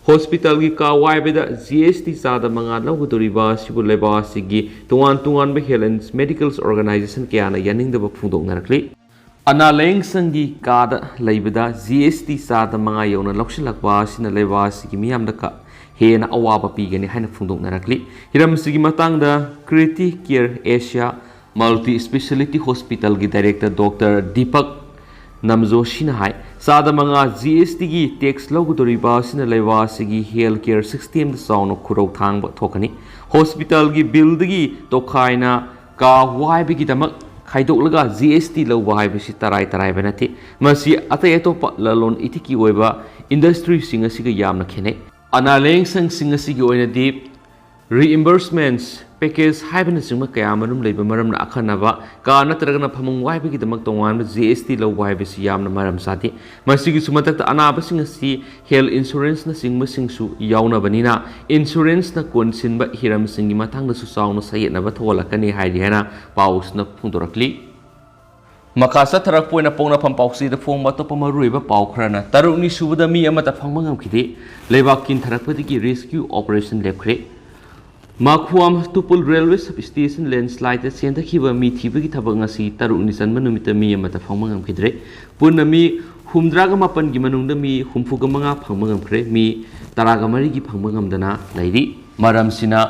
Hospitalꯒꯤ ꯀꯥ ꯋꯥꯏꯕꯗ G S T ꯆꯥꯗ ꯃꯉꯥ ꯂꯧꯒꯗꯧꯔꯤꯕ ꯑꯁꯤꯕꯨ ꯂꯩꯕꯥꯛ ꯑꯁꯤꯒꯤ ꯇꯣꯉꯥꯟ ꯇꯣꯉꯥꯟꯕ health and medical organization ꯀꯌꯥꯅ ꯌꯥꯅꯤꯡꯗꯕ ꯐꯣꯡꯗꯣꯛꯅꯔꯛꯂꯤ꯫ ꯑꯅꯥ ꯂꯥꯌꯦꯡ ꯁꯪꯒꯤ ꯀꯥꯗ ꯂꯩꯕꯗ G S T ꯆꯥꯗ ꯃꯉꯥ ꯌꯧꯅ ꯂꯧꯁꯤꯜꯂꯛꯄ ꯑꯁꯤꯅ ꯂꯩꯕꯥꯛ ꯑꯁꯤꯒꯤ ꯃꯤꯌꯥꯝꯗ ꯀ-, ꯍꯦꯟꯅ ꯑꯋꯥꯕ ꯄꯤꯒꯅꯤ ꯍꯥꯏꯅ ꯐꯣꯡꯗꯣꯛꯅꯔꯛꯂꯤ꯫ ꯍꯤꯔꯝ ꯑꯁꯤꯒꯤ ꯃꯇꯥꯡꯗ Kriti Care Asia Multi Speciality Hospitalꯒꯤ director Doctor Deepak ꯅꯝꯖꯣꯁꯤꯅ ꯍꯥꯏ, ꯆꯥꯗ ꯃꯉꯥ G S Tꯒꯤ tax ꯂꯧꯒꯗꯧꯔꯤꯕ ꯑꯁꯤꯅ ꯂꯩꯕꯥꯛ ꯑꯁꯤꯒꯤ health care systemꯗ ꯆꯥꯎꯅ ꯈꯨꯔꯧ ꯊꯥꯡꯕ ꯊꯣꯛꯀꯅꯤ꯫ Hospitalꯒꯤ billꯗꯒꯤ ꯇꯣꯈꯥꯏꯅ ꯀꯥ ꯋꯥꯏꯕꯒꯤꯗꯃꯛ ꯈꯥꯏꯗꯣꯛꯂꯒ G S T ꯂꯧꯕ ꯍꯥꯏꯕꯁꯤ ꯇꯔꯥꯏ ꯇꯔꯥꯏꯕ ꯅꯠꯇꯦ꯫ ꯃꯁꯤ ꯑꯇꯩ ꯑꯇꯣꯞꯄ ꯂꯂꯣꯟ ꯏꯇꯤꯛꯀꯤ ꯑꯣꯏꯕ industryꯁꯤꯡ ꯑꯁꯤꯒ ꯌꯥꯝꯅ ꯈꯦꯠꯅꯩ꯫ ꯑꯅꯥ ꯂꯥꯌꯦꯡ ꯁꯪꯁꯤꯡ ꯑꯁꯤꯒꯤ ꯑꯣꯏꯅꯗꯤ reimbursements package ꯍꯥꯏꯕꯅꯆꯤꯡꯕ ꯀꯌꯥ ꯑꯃꯔꯣꯝ ꯂꯩꯕ ꯃꯔꯝꯅ ꯑꯈꯟꯅꯕ ꯀꯥ ꯅꯠꯇ꯭ꯔꯒꯅ ꯐꯃꯨꯡ ꯋꯥꯏꯕꯒꯤꯗꯃꯛ ꯇꯣꯉꯥꯟꯕ G S T ꯂꯧꯕ ꯍꯥꯏꯕꯁꯤ ꯌꯥꯝꯅ ꯃꯔꯝ ꯆꯥꯗꯦ꯫ ꯃꯁꯤꯒꯤꯁꯨ ꯃꯊꯛꯇ ꯑꯅꯥꯕꯁꯤꯡ ꯑꯁꯤ health insurance ꯅꯆꯤꯡꯕꯁꯤꯡꯁꯨ ꯌꯥꯎꯅꯕꯅꯤꯅ insurance ꯅ ꯀꯣꯟꯁꯤꯟꯕ ꯍꯤꯔꯝꯁꯤꯡꯒꯤ ꯃꯇꯥꯡꯗꯁꯨ ꯆꯥꯎꯅ ꯁꯌꯦꯠꯅꯕ ꯊꯣꯛꯍꯜꯂꯛꯀꯅꯤ ꯍꯥꯏꯔꯤ ꯍꯥꯏꯅ ꯄꯥꯎꯁꯤꯅ ꯐꯣꯡꯗꯣꯔꯛꯂꯤ꯫ ꯃꯈꯥ ꯆꯠꯊꯔꯛꯄ ꯑꯣꯏꯅ ꯄꯣꯛꯅꯐꯝ ꯄꯥꯎꯆꯦꯗ ꯐꯣꯡꯕ ꯑꯇꯣꯞꯄ ꯃꯔꯨꯑꯣꯏꯕ ꯄꯥꯎ ꯈꯔꯅ, ꯇꯔꯨꯛꯅꯤ ꯁꯨꯕꯗ ꯃꯤ ꯑꯃꯠꯇ ꯐꯪꯕ ꯉꯝꯈꯤꯗꯦ꯫ ꯂꯩꯕꯥꯛ ꯀꯤꯟꯊꯔꯛꯄꯗꯒꯤ rescue operation ꯂꯦꯞꯈ꯭ꯔꯦ꯫ ꯃꯥꯈꯨꯋꯥꯝ ꯇꯨꯄꯨꯜ railway sub station landslide ꯆꯦꯟꯊꯈꯤꯕ ꯃꯤ ꯊꯤꯕꯒꯤ ꯊꯕꯛ ꯉꯁꯤ ꯇꯔꯨꯛꯅꯤ ꯆꯟꯕ ꯅꯨꯃꯤꯠꯇ ꯃꯤ ꯑꯃꯠꯇ ꯐꯪꯕ ꯉꯝꯈꯤꯗ꯭ꯔꯦ꯫ ꯄꯨꯟꯅ ꯃꯤ ꯍꯨꯝꯗ꯭ꯔꯥꯒ ꯃꯥꯄꯟꯒꯤ ꯃꯅꯨꯡꯗ ꯃꯤ ꯍꯨꯝꯐꯨꯒ ꯃꯉꯥ ꯐꯪꯕ ꯉꯝꯈ꯭ꯔꯦ꯫ ꯃꯤ ꯇꯔꯥꯒ ꯃꯔꯤꯒꯤ ꯐꯪꯕ ꯉꯝꯗꯅ ꯂꯩꯔꯤ꯫ ꯃꯔꯝꯁꯤꯅ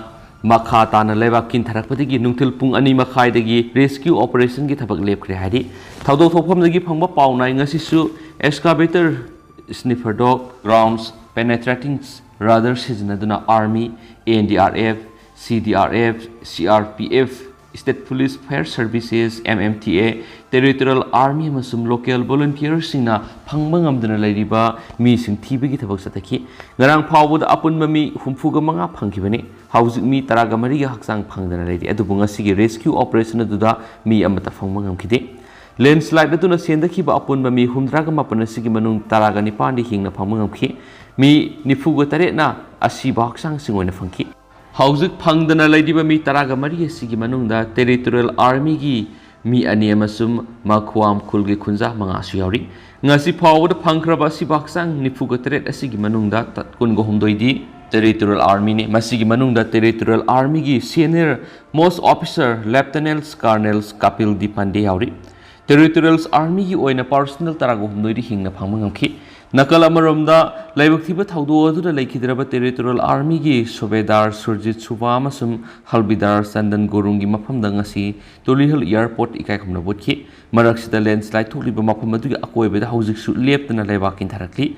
ꯃꯈꯥ ꯇꯥꯅ ꯂꯩꯕꯥꯛ ꯀꯤꯟꯊꯔꯛꯄꯗꯒꯤ ꯅꯨꯡꯊꯤꯜ ꯄꯨꯡ ꯑꯅꯤ ꯃꯈꯥꯏꯗꯒꯤ rescue operation ꯒꯤ ꯊꯕꯛ ꯂꯦꯞꯈ꯭ꯔꯦ ꯍꯥꯏꯔꯤ꯫ ꯊꯧꯗꯣꯛ ꯊꯣꯛꯐꯝꯗꯒꯤ ꯐꯪꯕ ꯄꯥꯎ ꯅꯥꯏ, ꯉꯁꯤꯁꯨ excavator, sniffer dog, drones, penetrating radar ꯁꯤꯖꯤꯟꯅꯗꯨꯅ army, N D R F, C D R F, C R P F, state police, fire services, M M T A, territorial army ꯑꯃꯁꯨꯡ local volunteer ꯁꯤꯡꯅ ꯐꯪꯕ ꯉꯝꯗꯅ ꯂꯩꯔꯤꯕ ꯃꯤꯁꯤꯡ ꯊꯤꯕꯒꯤ ꯊꯕꯛ ꯆꯠꯊꯈꯤ꯫ ꯉꯔꯥꯡ ꯐꯥꯎꯕꯗ ꯑꯄꯨꯟꯕ ꯃꯤ ꯍꯨꯝꯐꯨꯒ ꯃꯉꯥ ꯐꯪꯈꯤꯕꯅꯤ꯫ ꯍꯧꯖꯤꯛ ꯃꯤ ꯇꯔꯥꯒ ꯃꯔꯤꯒꯤ ꯍꯛꯆꯥꯡ ꯐꯪꯗꯅ ꯂꯩꯔꯤ, ꯑꯗꯨꯕꯨ ꯉꯁꯤꯒꯤ rescue operation ꯑꯗꯨꯗ ꯃꯤ ꯑꯃꯠꯇ ꯐꯪꯕ ꯉꯝꯈꯤꯗꯦ꯫ Landslide ꯑꯗꯨꯅ ꯁꯦꯟꯗꯈꯤꯕ ꯑꯄꯨꯟꯕ ꯃꯤ ꯍꯨꯝꯗ꯭ꯔꯥꯒ ꯃꯥꯄꯟ ꯑꯁꯤꯒꯤ ꯃꯅꯨꯡ ꯇꯔꯥꯒ ꯅꯤꯄꯥꯟꯗꯤ ꯍꯤꯡꯅ ꯐꯪꯕ ꯉꯝꯈꯤ꯫ ꯃꯤ ꯅꯤꯐꯨꯒ ꯇꯔꯦꯠꯅ ꯑꯁꯤꯕ ꯍꯛꯆꯥꯡꯁꯤꯡ ꯑꯣꯏꯅ ꯐꯪꯈꯤ꯫ ꯍꯧꯖꯤꯛ ꯐꯪꯗꯅ ꯂꯩꯔꯤꯕ ꯃꯤ ꯇꯔꯥꯒ ꯃꯔꯤ ꯑꯁꯤꯒꯤ ꯃꯅꯨꯡꯗ territorial army ꯒꯤ ꯃꯤ ꯑꯅꯤ ꯑꯃꯁꯨꯡ ꯃꯈꯨꯋꯥꯝ ꯈꯨꯜꯒꯤ ꯈꯨꯟꯖꯥ ꯃꯉꯥꯁꯨ ꯌꯥꯎꯔꯤ꯫ ꯉꯁꯤ ꯐꯥꯎꯕꯗ ꯐꯪꯈ꯭ꯔꯕ ꯑꯁꯤꯕ ꯍꯛꯆꯥꯡ ꯅꯤꯐꯨꯒ ꯇꯔꯦꯠ ꯑꯁꯤꯒꯤ ꯃꯅꯨꯡꯗ ꯇ-, ꯀꯨꯟꯒ ꯍꯨꯝꯗꯣꯏꯗꯤ territorial army ꯅꯤ꯫ ꯃꯁꯤꯒꯤ ꯃꯅꯨꯡꯗ territorial army ꯒꯤ senior most officer Lieutenant Colonel Kapil ꯗꯤ ꯄꯥꯟꯗꯦ ꯌꯥꯎꯔꯤ꯫ Territorial army ꯒꯤ ꯑꯣꯏꯅ personnel ꯇꯔꯥꯒ ꯍꯨꯝꯗꯣꯏꯗꯤ ꯍꯤꯡꯅ ꯐꯪꯕ ꯉꯝꯈꯤ꯫ ꯅꯥꯀꯜ ꯑꯃꯔꯣꯝꯗ, ꯂꯥꯏꯕꯛ ꯊꯤꯕ ꯊꯧꯗꯣꯛ ꯑꯗꯨꯗ ꯂꯩꯈꯤꯗ꯭ꯔꯕ territorial army ꯒꯤ ꯁꯨꯕꯦꯗꯥꯔ ꯁꯨꯔꯖꯤꯠ ꯁꯨꯕꯥ ꯑꯃꯁꯨꯡ ꯍꯜꯕꯤꯗꯥꯔ ꯆꯟꯗꯟ ꯒꯨꯔꯨꯡꯒꯤ ꯃꯐꯝꯗ ꯉꯁꯤ ꯇꯨꯂꯤꯍꯜ airport ꯏꯀꯥꯏ ꯈꯨꯝꯅꯕ ꯎꯠꯈꯤ꯫ ꯃꯔꯛꯁꯤꯗ landslide ꯊꯣꯛꯂꯤꯕ ꯃꯐꯝ ꯑꯗꯨꯒꯤ ꯑꯀꯣꯏꯕꯗ ꯍꯧꯖꯤꯛꯁꯨ ꯂꯦꯞꯇꯅ ꯂꯩꯕꯥꯛ ꯀꯤꯟꯊꯔꯛꯂꯤ꯫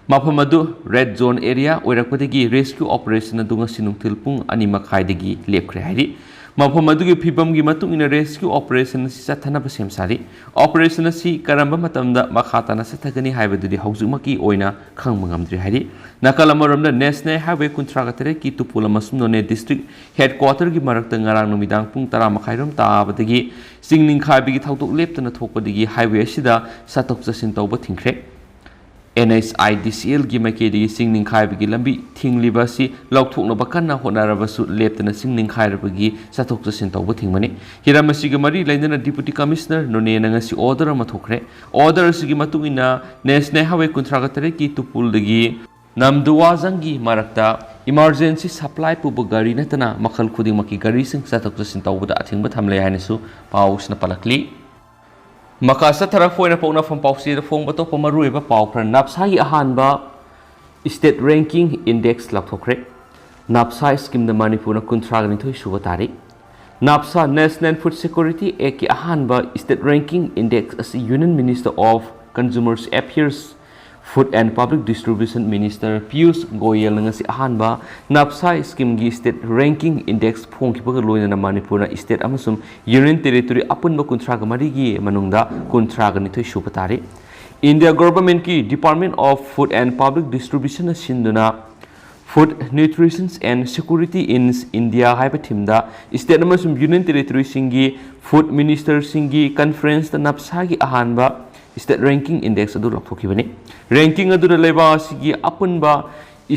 ꯃꯐꯝ ꯑꯗꯨ red zone area ꯑꯣꯏꯔꯛꯄꯗꯒꯤ rescue operation ꯑꯗꯨ ꯉꯁꯤ ꯅꯨꯡꯊꯤꯜ ꯄꯨꯡ ꯑꯅꯤ ꯃꯈꯥꯏꯗꯒꯤ ꯂꯦꯞꯈ꯭ꯔꯦ ꯍꯥꯏꯔꯤ꯫ ꯃꯐꯝ ꯑꯗꯨꯒꯤ ꯐꯤꯕꯝꯒꯤ ꯃꯇꯨꯡ ꯏꯟꯅ rescue operation ꯑꯁꯤ ꯆꯠꯊꯅꯕ ꯁꯦꯝ ꯁꯥꯔꯤ꯫ Operation ꯑꯁꯤ ꯀꯔꯝꯕ ꯃꯇꯝꯗ ꯃꯈꯥ ꯇꯥꯅ ꯆꯠꯊꯒꯅꯤ ꯍꯥꯏꯕꯗꯨꯗꯤ ꯍꯧꯖꯤꯛꯃꯛꯀꯤ ꯑꯣꯏꯅ ꯈꯪꯕ ꯉꯝꯗ꯭ꯔꯤ ꯍꯥꯏꯔꯤ꯫ ꯅꯥꯀꯜ ꯑꯃꯔꯣꯝꯗ National Highway ꯀꯨꯟꯊ꯭ꯔꯥꯒ ꯇꯔꯦꯠꯀꯤ ꯇꯨꯄꯨꯜ ꯑꯃꯁꯨꯡ ꯅꯣꯅꯦ district headquarter ꯒꯤ ꯃꯔꯛꯇ ꯉꯔꯥꯡ ꯅꯨꯃꯤꯗꯥꯡ ꯄꯨꯡ ꯇꯔꯥ ꯃꯈꯥꯏꯔꯣꯝ ꯇꯥꯕꯗꯒꯤ ꯆꯤꯡ ꯅꯤꯡꯈꯥꯏꯕꯒꯤ ꯊꯧꯗꯣꯛ ꯂꯦꯞꯇꯅ ꯊꯣꯛꯄꯗꯒꯤ highway ꯑꯁꯤꯗ ꯆꯠꯊꯣꯛ ꯆꯠꯁꯤꯟ ꯇꯧꯕ ꯊꯤꯡꯈ꯭ꯔꯦ꯫ NHIDCL ꯒꯤ ꯃꯥꯏꯀꯩꯗꯒꯤ ꯆꯤꯡ ꯅꯤꯡꯈꯥꯏꯕꯒꯤ ꯂꯝꯕꯤ ꯊꯤꯡꯂꯤꯕ ꯑꯁꯤ ꯂꯧꯊꯣꯛꯅꯕ ꯀꯟꯅ ꯍꯣꯠꯅꯔꯕꯁꯨ ꯂꯦꯞꯇꯅ ꯆꯤꯡ ꯅꯤꯡꯈꯥꯏꯔꯕꯒꯤ ꯆꯠꯊꯣꯛ ꯆꯠꯁꯤꯟ ꯇꯧꯕ ꯊꯤꯡꯕꯅꯤ꯫ ꯍꯤꯔꯝ ꯑꯁꯤꯒ ꯃꯔꯤ ꯂꯩꯅꯅ Deputy Commissioner ꯅꯣꯅꯦꯅ ꯉꯁꯤ order ꯑꯃ ꯊꯣꯛꯈ꯭ꯔꯦ꯫ Order ꯑꯁꯤꯒꯤ ꯃꯇꯨꯡ ꯏꯟꯅ National Highway ꯀꯨꯟꯊ꯭ꯔꯥꯒ ꯇꯔꯦꯠꯀꯤ ꯇꯨꯄꯨꯜꯗꯒꯤ ꯅꯝꯗꯨꯋꯥꯖꯪꯒꯤ ꯃꯔꯛꯇ emergency supply ꯄꯨꯕ ꯒꯥꯔꯤ ꯅꯠꯇꯅ ꯃꯈꯜ ꯈꯨꯗꯤꯡꯃꯛꯀꯤ ꯒꯥꯔꯤꯁꯤꯡ ꯆꯠꯊꯣꯛ ꯆꯠꯁꯤꯟ ꯇꯧꯕꯗ ꯑꯊꯤꯡꯕ ꯊꯝꯂꯦ ꯍꯥꯏꯅꯁꯨ ꯄꯥꯎꯁꯤꯅ ꯄꯜꯂꯛꯂꯤ꯫ ꯃꯈꯥ ꯆꯠꯊꯔꯛꯄ ꯑꯣꯏꯅ ꯄꯣꯛꯅꯐꯝ ꯄꯥꯎꯆꯦꯗ ꯐꯣꯡꯕ ꯑꯇꯣꯞꯄ ꯃꯔꯨꯑꯣꯏꯕ ꯄꯥꯎ ꯈꯔ꯫ ꯅꯥꯞꯁꯥꯒꯤ ꯑꯍꯥꯟꯕ state ranking index ꯂꯥꯎꯊꯣꯛꯈ꯭ꯔꯦ꯫ ꯅꯥꯞꯁꯥ ꯁ꯭ꯀꯤꯝꯗ ꯃꯅꯤꯄꯨꯔꯅ ꯀꯨꯟꯊ꯭ꯔꯥꯒ ꯅꯤꯊꯣꯏ ꯁꯨꯕ ꯇꯥꯔꯤ꯫ ꯅꯥꯞꯁꯥ National Food Security Act ꯀꯤ ꯑꯍꯥꯟꯕ state ranking index ꯑꯁꯤ Union Minister of Consumers Affairs, Food and Public Distribution Minister Piyush ꯒꯣꯌꯦꯜꯅ ꯉꯁꯤ ꯑꯍꯥꯟꯕ ꯅꯥꯞꯁꯥ ꯁ꯭ꯀꯤꯝꯒꯤ state ranking index ꯐꯣꯡꯈꯤꯕꯒ ꯂꯣꯏꯅꯅ ꯃꯅꯤꯄꯨꯔꯅ state ꯑꯃꯁꯨꯡ Union Territory ꯑꯄꯨꯟꯕ ꯀꯨꯟꯊ꯭ꯔꯥꯒ ꯃꯔꯤꯒꯤ ꯃꯅꯨꯡꯗ ꯀꯨꯟꯊ꯭ꯔꯥꯒ ꯅꯤꯊꯣꯏ ꯁꯨꯕ ꯇꯥꯔꯤ꯫ India Government ꯀꯤ Department of Food and Public Distribution ꯅ ꯁꯤꯟꯗꯨꯅ Food Nutrition and Security in India ꯍꯥꯏꯕ theme ꯗ state ꯑꯃꯁꯨꯡ Union Territory ꯁꯤꯡꯒꯤ Food Minister ꯁꯤꯡꯒꯤ conference ꯇ ꯅꯥꯞꯁꯥꯒꯤ ꯑꯍꯥꯟꯕ state ranking index ꯑꯗꯨ ꯂꯥꯎꯊꯣꯛꯈꯤꯕꯅꯤ꯫ Ranking ꯑꯗꯨꯗ ꯂꯩꯕꯥꯛ ꯑꯁꯤꯒꯤ ꯑꯄꯨꯟꯕ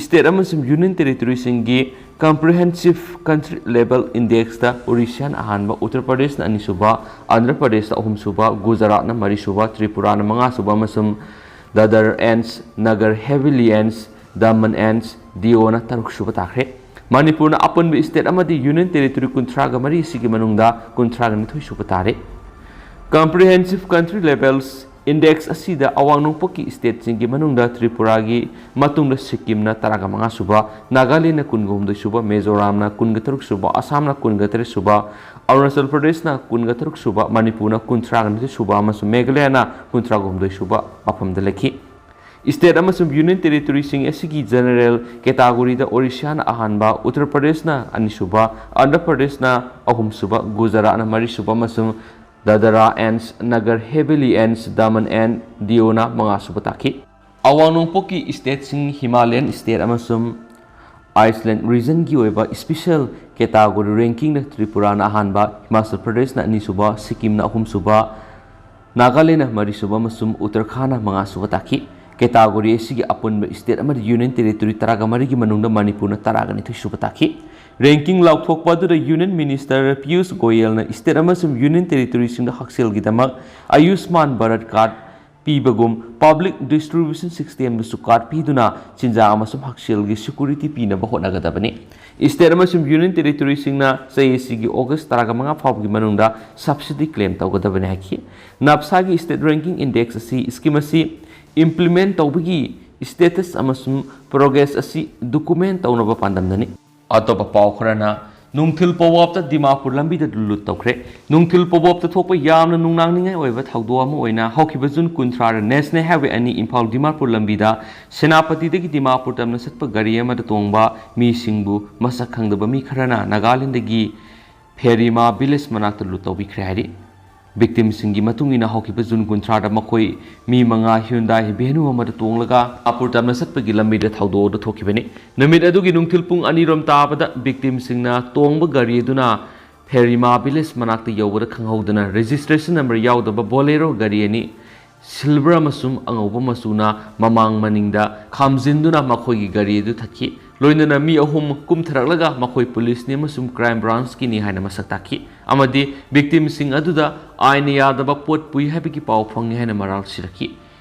state ꯑꯃꯁꯨꯡ Union Territory ꯁꯤꯡꯒꯤ Comprehensive Country Level Index ꯇ ꯑꯣꯔꯤꯁꯥꯅ ꯑꯍꯥꯟꯕ, ꯎꯠꯇꯔ ꯄ꯭ꯔꯗꯦꯁꯅ ꯑꯅꯤꯁꯨꯕ, ꯑꯟꯙ꯭ꯔ ꯄ꯭ꯔꯗꯦꯁꯅ ꯑꯍꯨꯝꯁꯨꯕ, ꯒꯨꯖꯔꯥꯠꯅ ꯃꯔꯤꯁꯨꯕ, ꯇ꯭ꯔꯤꯄꯨꯔꯥꯅ ꯃꯉꯥꯁꯨꯕ ꯑꯃꯁꯨꯡ Dadra and Nagar Haveli and Daman and ꯗꯤꯌꯨꯅ ꯇꯔꯨꯛꯁꯨꯕ ꯇꯥꯈ꯭ꯔꯦ꯫ ꯃꯅꯤꯄꯨꯔꯅ ꯑꯄꯨꯟꯕ state ꯑꯃꯗꯤ Union Territory ꯀꯨꯟꯊ꯭ꯔꯥꯒ ꯃꯔꯤ ꯑꯁꯤꯒꯤ ꯃꯅꯨꯡꯗ ꯀꯨꯟꯊ꯭ꯔꯥꯒ ꯅꯤꯊꯣꯏ ꯁꯨꯕ ꯇꯥꯔꯦ꯫ Comprehensive Country Levels Index ꯑꯁꯤꯗ ꯑꯋꯥꯡ ꯅꯣꯡꯄꯣꯛꯀꯤ state ꯁꯤꯡꯒꯤ ꯃꯅꯨꯡꯗ ꯇ꯭ꯔꯤꯄꯨꯔꯥꯒꯤ ꯃꯇꯨꯡꯗ ꯁꯤꯛꯀꯤꯝꯅ ꯇꯔꯥꯒ ꯃꯉꯥ ꯁꯨꯕ, ꯅꯥꯒꯥꯂꯦꯟꯅ ꯀꯨꯟꯒ ꯍꯨꯝꯗꯣꯏ ꯁꯨꯕ, ꯃꯤꯖꯣꯔꯥꯝꯅ ꯀꯨꯟꯒ ꯇꯔꯨꯛ ꯁꯨꯕ, ꯑꯁꯥꯝꯅ ꯀꯨꯟꯒ ꯇꯔꯦꯠ ꯁꯨꯕ, ꯑꯔꯨꯅꯥꯆꯜ ꯄ꯭ꯔꯗꯦꯁꯅ ꯀꯨꯟꯒ ꯇꯔꯨꯛ ꯁꯨꯕ, ꯃꯅꯤꯄꯨꯔꯅ ꯀꯨꯟꯊ꯭ꯔꯥꯒ ꯅꯤꯊꯣꯏ ꯁꯨꯕ ꯑꯃꯁꯨꯡ ꯃꯦꯘꯥꯂꯌꯥꯅ ꯀꯨꯟꯊ꯭ꯔꯥꯒ ꯍꯨꯝꯗꯣꯏ ꯁꯨꯕ ꯃꯐꯝꯗ ꯂꯩꯈꯤ꯫ State ꯑꯃꯁꯨꯡ Union Territoryꯁꯤꯡ ꯑꯁꯤꯒꯤ general categoryꯗ ꯑꯣꯔꯤꯁꯥꯅ ꯑꯍꯥꯟꯕ, ꯎꯠꯇꯔ ꯄ꯭ꯔꯗꯦꯁꯅ ꯑꯅꯤꯁꯨꯕ, ꯑꯟꯙ꯭ꯔ ꯄ꯭ꯔꯗꯦꯁꯅ ꯑꯍꯨꯝꯁꯨꯕ, ꯒꯨꯖꯔꯥꯠꯅ ꯃꯔꯤꯁꯨꯕ ꯑꯃꯁꯨꯡ Dadra and Nagar Haveli and Daman and ꯗꯤꯌꯨꯅ ꯃꯉꯥꯁꯨꯕ ꯇꯥꯈꯤ꯫ ꯑꯋꯥꯡ ꯅꯣꯡꯄꯣꯛꯀꯤ stateꯁꯤꯡ ꯍꯤꯃꯥꯂꯌꯟ state ꯑꯃꯁꯨꯡ Island regionꯒꯤ ꯑꯣꯏꯕ special category rankingꯗ ꯇ꯭ꯔꯤꯄꯨꯔꯥꯅ ꯑꯍꯥꯟꯕ, ꯍꯤꯃꯥꯆꯜ ꯄ꯭ꯔꯗꯦꯁꯅ ꯑꯅꯤꯁꯨꯕ, ꯁꯤꯛꯀꯤꯝꯅ ꯑꯍꯨꯝꯁꯨꯕ, ꯅꯥꯒꯥꯂꯦꯟꯗꯅ ꯃꯔꯤꯁꯨꯕ ꯑꯃꯁꯨꯡ ꯎꯠꯇꯔꯈꯥꯟꯗꯅ ꯃꯉꯥꯁꯨꯕ ꯇꯥꯈꯤ꯫ Category ꯑꯁꯤꯒꯤ ꯑꯄꯨꯟꯕ state ꯑꯃꯗꯤ Union Territory ꯇꯔꯥꯒ ꯃꯔꯤꯒꯤ ꯃꯅꯨꯡꯗ ꯃꯅꯤꯄꯨꯔꯅ ꯇꯔꯥꯒ ꯅꯤꯊꯣꯏ ꯁꯨꯕ ꯇꯥꯈꯤ꯫ Ranking ꯂꯥꯎꯊꯣꯛꯄ ꯑꯗꯨꯗ Union Minister ꯄꯤꯌꯨꯁ ꯒꯣꯌꯦꯜꯅ state ꯑꯃꯁꯨꯡ Union Territoryꯁꯤꯡꯗ ꯍꯛꯁꯦꯜꯒꯤꯗꯃꯛ ꯑꯌꯨꯁꯃꯥꯟ Bharat card ꯄꯤꯕꯒꯨꯝ public distribution systemꯗꯁꯨ card ꯄꯤꯗꯨꯅ ꯆꯤꯟꯖꯥꯛ ꯑꯃꯁꯨꯡ ꯍꯛꯁꯦꯜꯒꯤ security ꯄꯤꯅꯕ ꯍꯣꯠꯅꯒꯗꯕꯅꯤ꯫ State ꯑꯃꯁꯨꯡ Union Territoryꯁꯤꯡꯅ ꯆꯍꯤ ꯑꯁꯤꯒꯤ August ꯇꯔꯥꯃꯉꯥ ꯐꯥꯎꯕꯒꯤ ꯃꯅꯨꯡꯗ subsidy claim ꯇꯧꯒꯗꯕꯅꯤ ꯍꯥꯏꯈꯤ꯫ ꯅꯞꯁꯥꯒꯤ state ranking index ꯑꯁꯤ scheme ꯑꯁꯤ implement ꯇꯧꯕꯒꯤ status ꯑꯃꯁꯨꯡ progress ꯑꯁꯤ document ꯇꯧꯅꯕ ꯄꯥꯟꯗꯝꯗꯅꯤ꯫ ꯑꯇꯣꯞꯄ ꯄꯥꯎ ꯈꯔꯅ, ꯅꯨꯡꯊꯤꯜ ꯄꯧꯋꯥꯞꯇ ꯗꯤꯃꯥꯄꯨꯔ ꯂꯝꯕꯤꯗ ꯂꯨꯠ ꯇꯧꯈ꯭ꯔꯦ꯫ ꯅꯨꯡꯊꯤꯜ ꯄꯧꯋꯥꯞꯇ ꯊꯣꯛꯄ ꯌꯥꯝꯅ ꯅꯨꯡꯅꯥꯡꯅꯤꯡꯉꯥꯏ ꯑꯣꯏꯕ ꯊꯧꯗꯣꯛ ꯑꯃ ꯑꯣꯏꯅ ꯍꯧꯈꯤꯕ ꯖꯨꯟ ꯀꯨꯟꯊ꯭ꯔꯥꯗ National Highway ꯑꯅꯤ ꯏꯝꯐꯥꯜ ꯗꯤꯃꯥꯄꯨꯔ ꯂꯝꯕꯤꯗ ꯁꯦꯅꯥꯄꯇꯤꯗꯒꯤ ꯗꯤꯃꯥꯄꯨꯔ ꯇꯝꯅ ꯆꯠꯄ ꯒꯥꯔꯤ ꯑꯃꯗ ꯇꯣꯡꯕ ꯃꯤꯁꯤꯡꯕꯨ ꯃꯁꯛ ꯈꯪꯗꯕ ꯃꯤ ꯈꯔꯅ ꯅꯥꯒꯥꯂꯦꯟꯗꯒꯤ ꯐꯦꯔꯤꯃꯥ village ꯃꯅꯥꯛꯇ ꯂꯨꯠ ꯇꯧꯕꯤꯈ꯭ꯔꯦ ꯍꯥꯏꯔꯤ꯫ Victimꯁꯤꯡꯒꯤ ꯃꯇꯨꯡ ꯏꯟꯅ ꯍꯧꯈꯤꯕ ꯖꯨꯟ ꯀꯨꯟꯊ꯭ꯔꯥꯗ ꯃꯈꯣꯏ ꯃꯤ ꯃꯉꯥ Hyundai Venue ꯑꯃꯗ ꯇꯣꯡꯂꯒ ꯗꯤꯃꯥꯄꯨꯔ ꯇꯝꯅ ꯆꯠꯄꯒꯤ ꯂꯝꯕꯤꯗ ꯊꯧꯗꯣꯛ ꯑꯗꯨ ꯊꯣꯛꯈꯤꯕꯅꯤ꯫ ꯅꯨꯃꯤꯠ ꯑꯗꯨꯒꯤ ꯅꯨꯡꯊꯤꯜ ꯄꯨꯡ ꯑꯅꯤꯔꯣꯝ ꯇꯥꯕꯗ victimꯁꯤꯡꯅ ꯇꯣꯡꯕ ꯒꯥꯔꯤ ꯑꯗꯨꯅ ꯐꯦꯔꯤꯃꯥ village ꯃꯅꯥꯛꯇ ꯌꯧꯕꯗ ꯈꯪꯍꯧꯗꯅ registration number ꯌꯥꯎꯗꯕ Bolero ꯒꯥꯔꯤ ꯑꯅꯤ, silver ꯑꯃꯁꯨꯡ ꯑꯉꯧꯕ ꯃꯆꯨꯅ, ꯃꯃꯥꯡ ꯃꯅꯤꯡꯗ ꯈꯥꯝꯖꯤꯟꯗꯨꯅ ꯃꯈꯣꯏꯒꯤ ꯒꯥꯔꯤ ꯑꯗꯨ ꯊꯠꯈꯤ꯫ ꯂꯣꯏꯅꯅ ꯃꯤ ꯑꯍꯨꯝ ꯀꯨꯝꯊꯔꯛꯂꯒ ꯃꯈꯣꯏ ꯄꯨꯂꯤꯁꯅꯤ ꯑꯃꯁꯨꯡ crime branchꯀꯤꯅꯤ ꯍꯥꯏꯅ ꯃꯁꯛ ꯇꯥꯛꯈꯤ ꯑꯃꯗꯤ victimꯁꯤꯡ ꯑꯗꯨꯗ ꯑꯥꯏꯟꯅ ꯌꯥꯗꯕ ꯄꯣꯠ ꯄꯨꯏ ꯍꯥꯏꯕꯒꯤ ꯄꯥꯎ ꯐꯪꯉꯤ ꯍꯥꯏꯅ ꯃꯔꯥꯜ ꯁꯤꯔꯛꯈꯤ꯫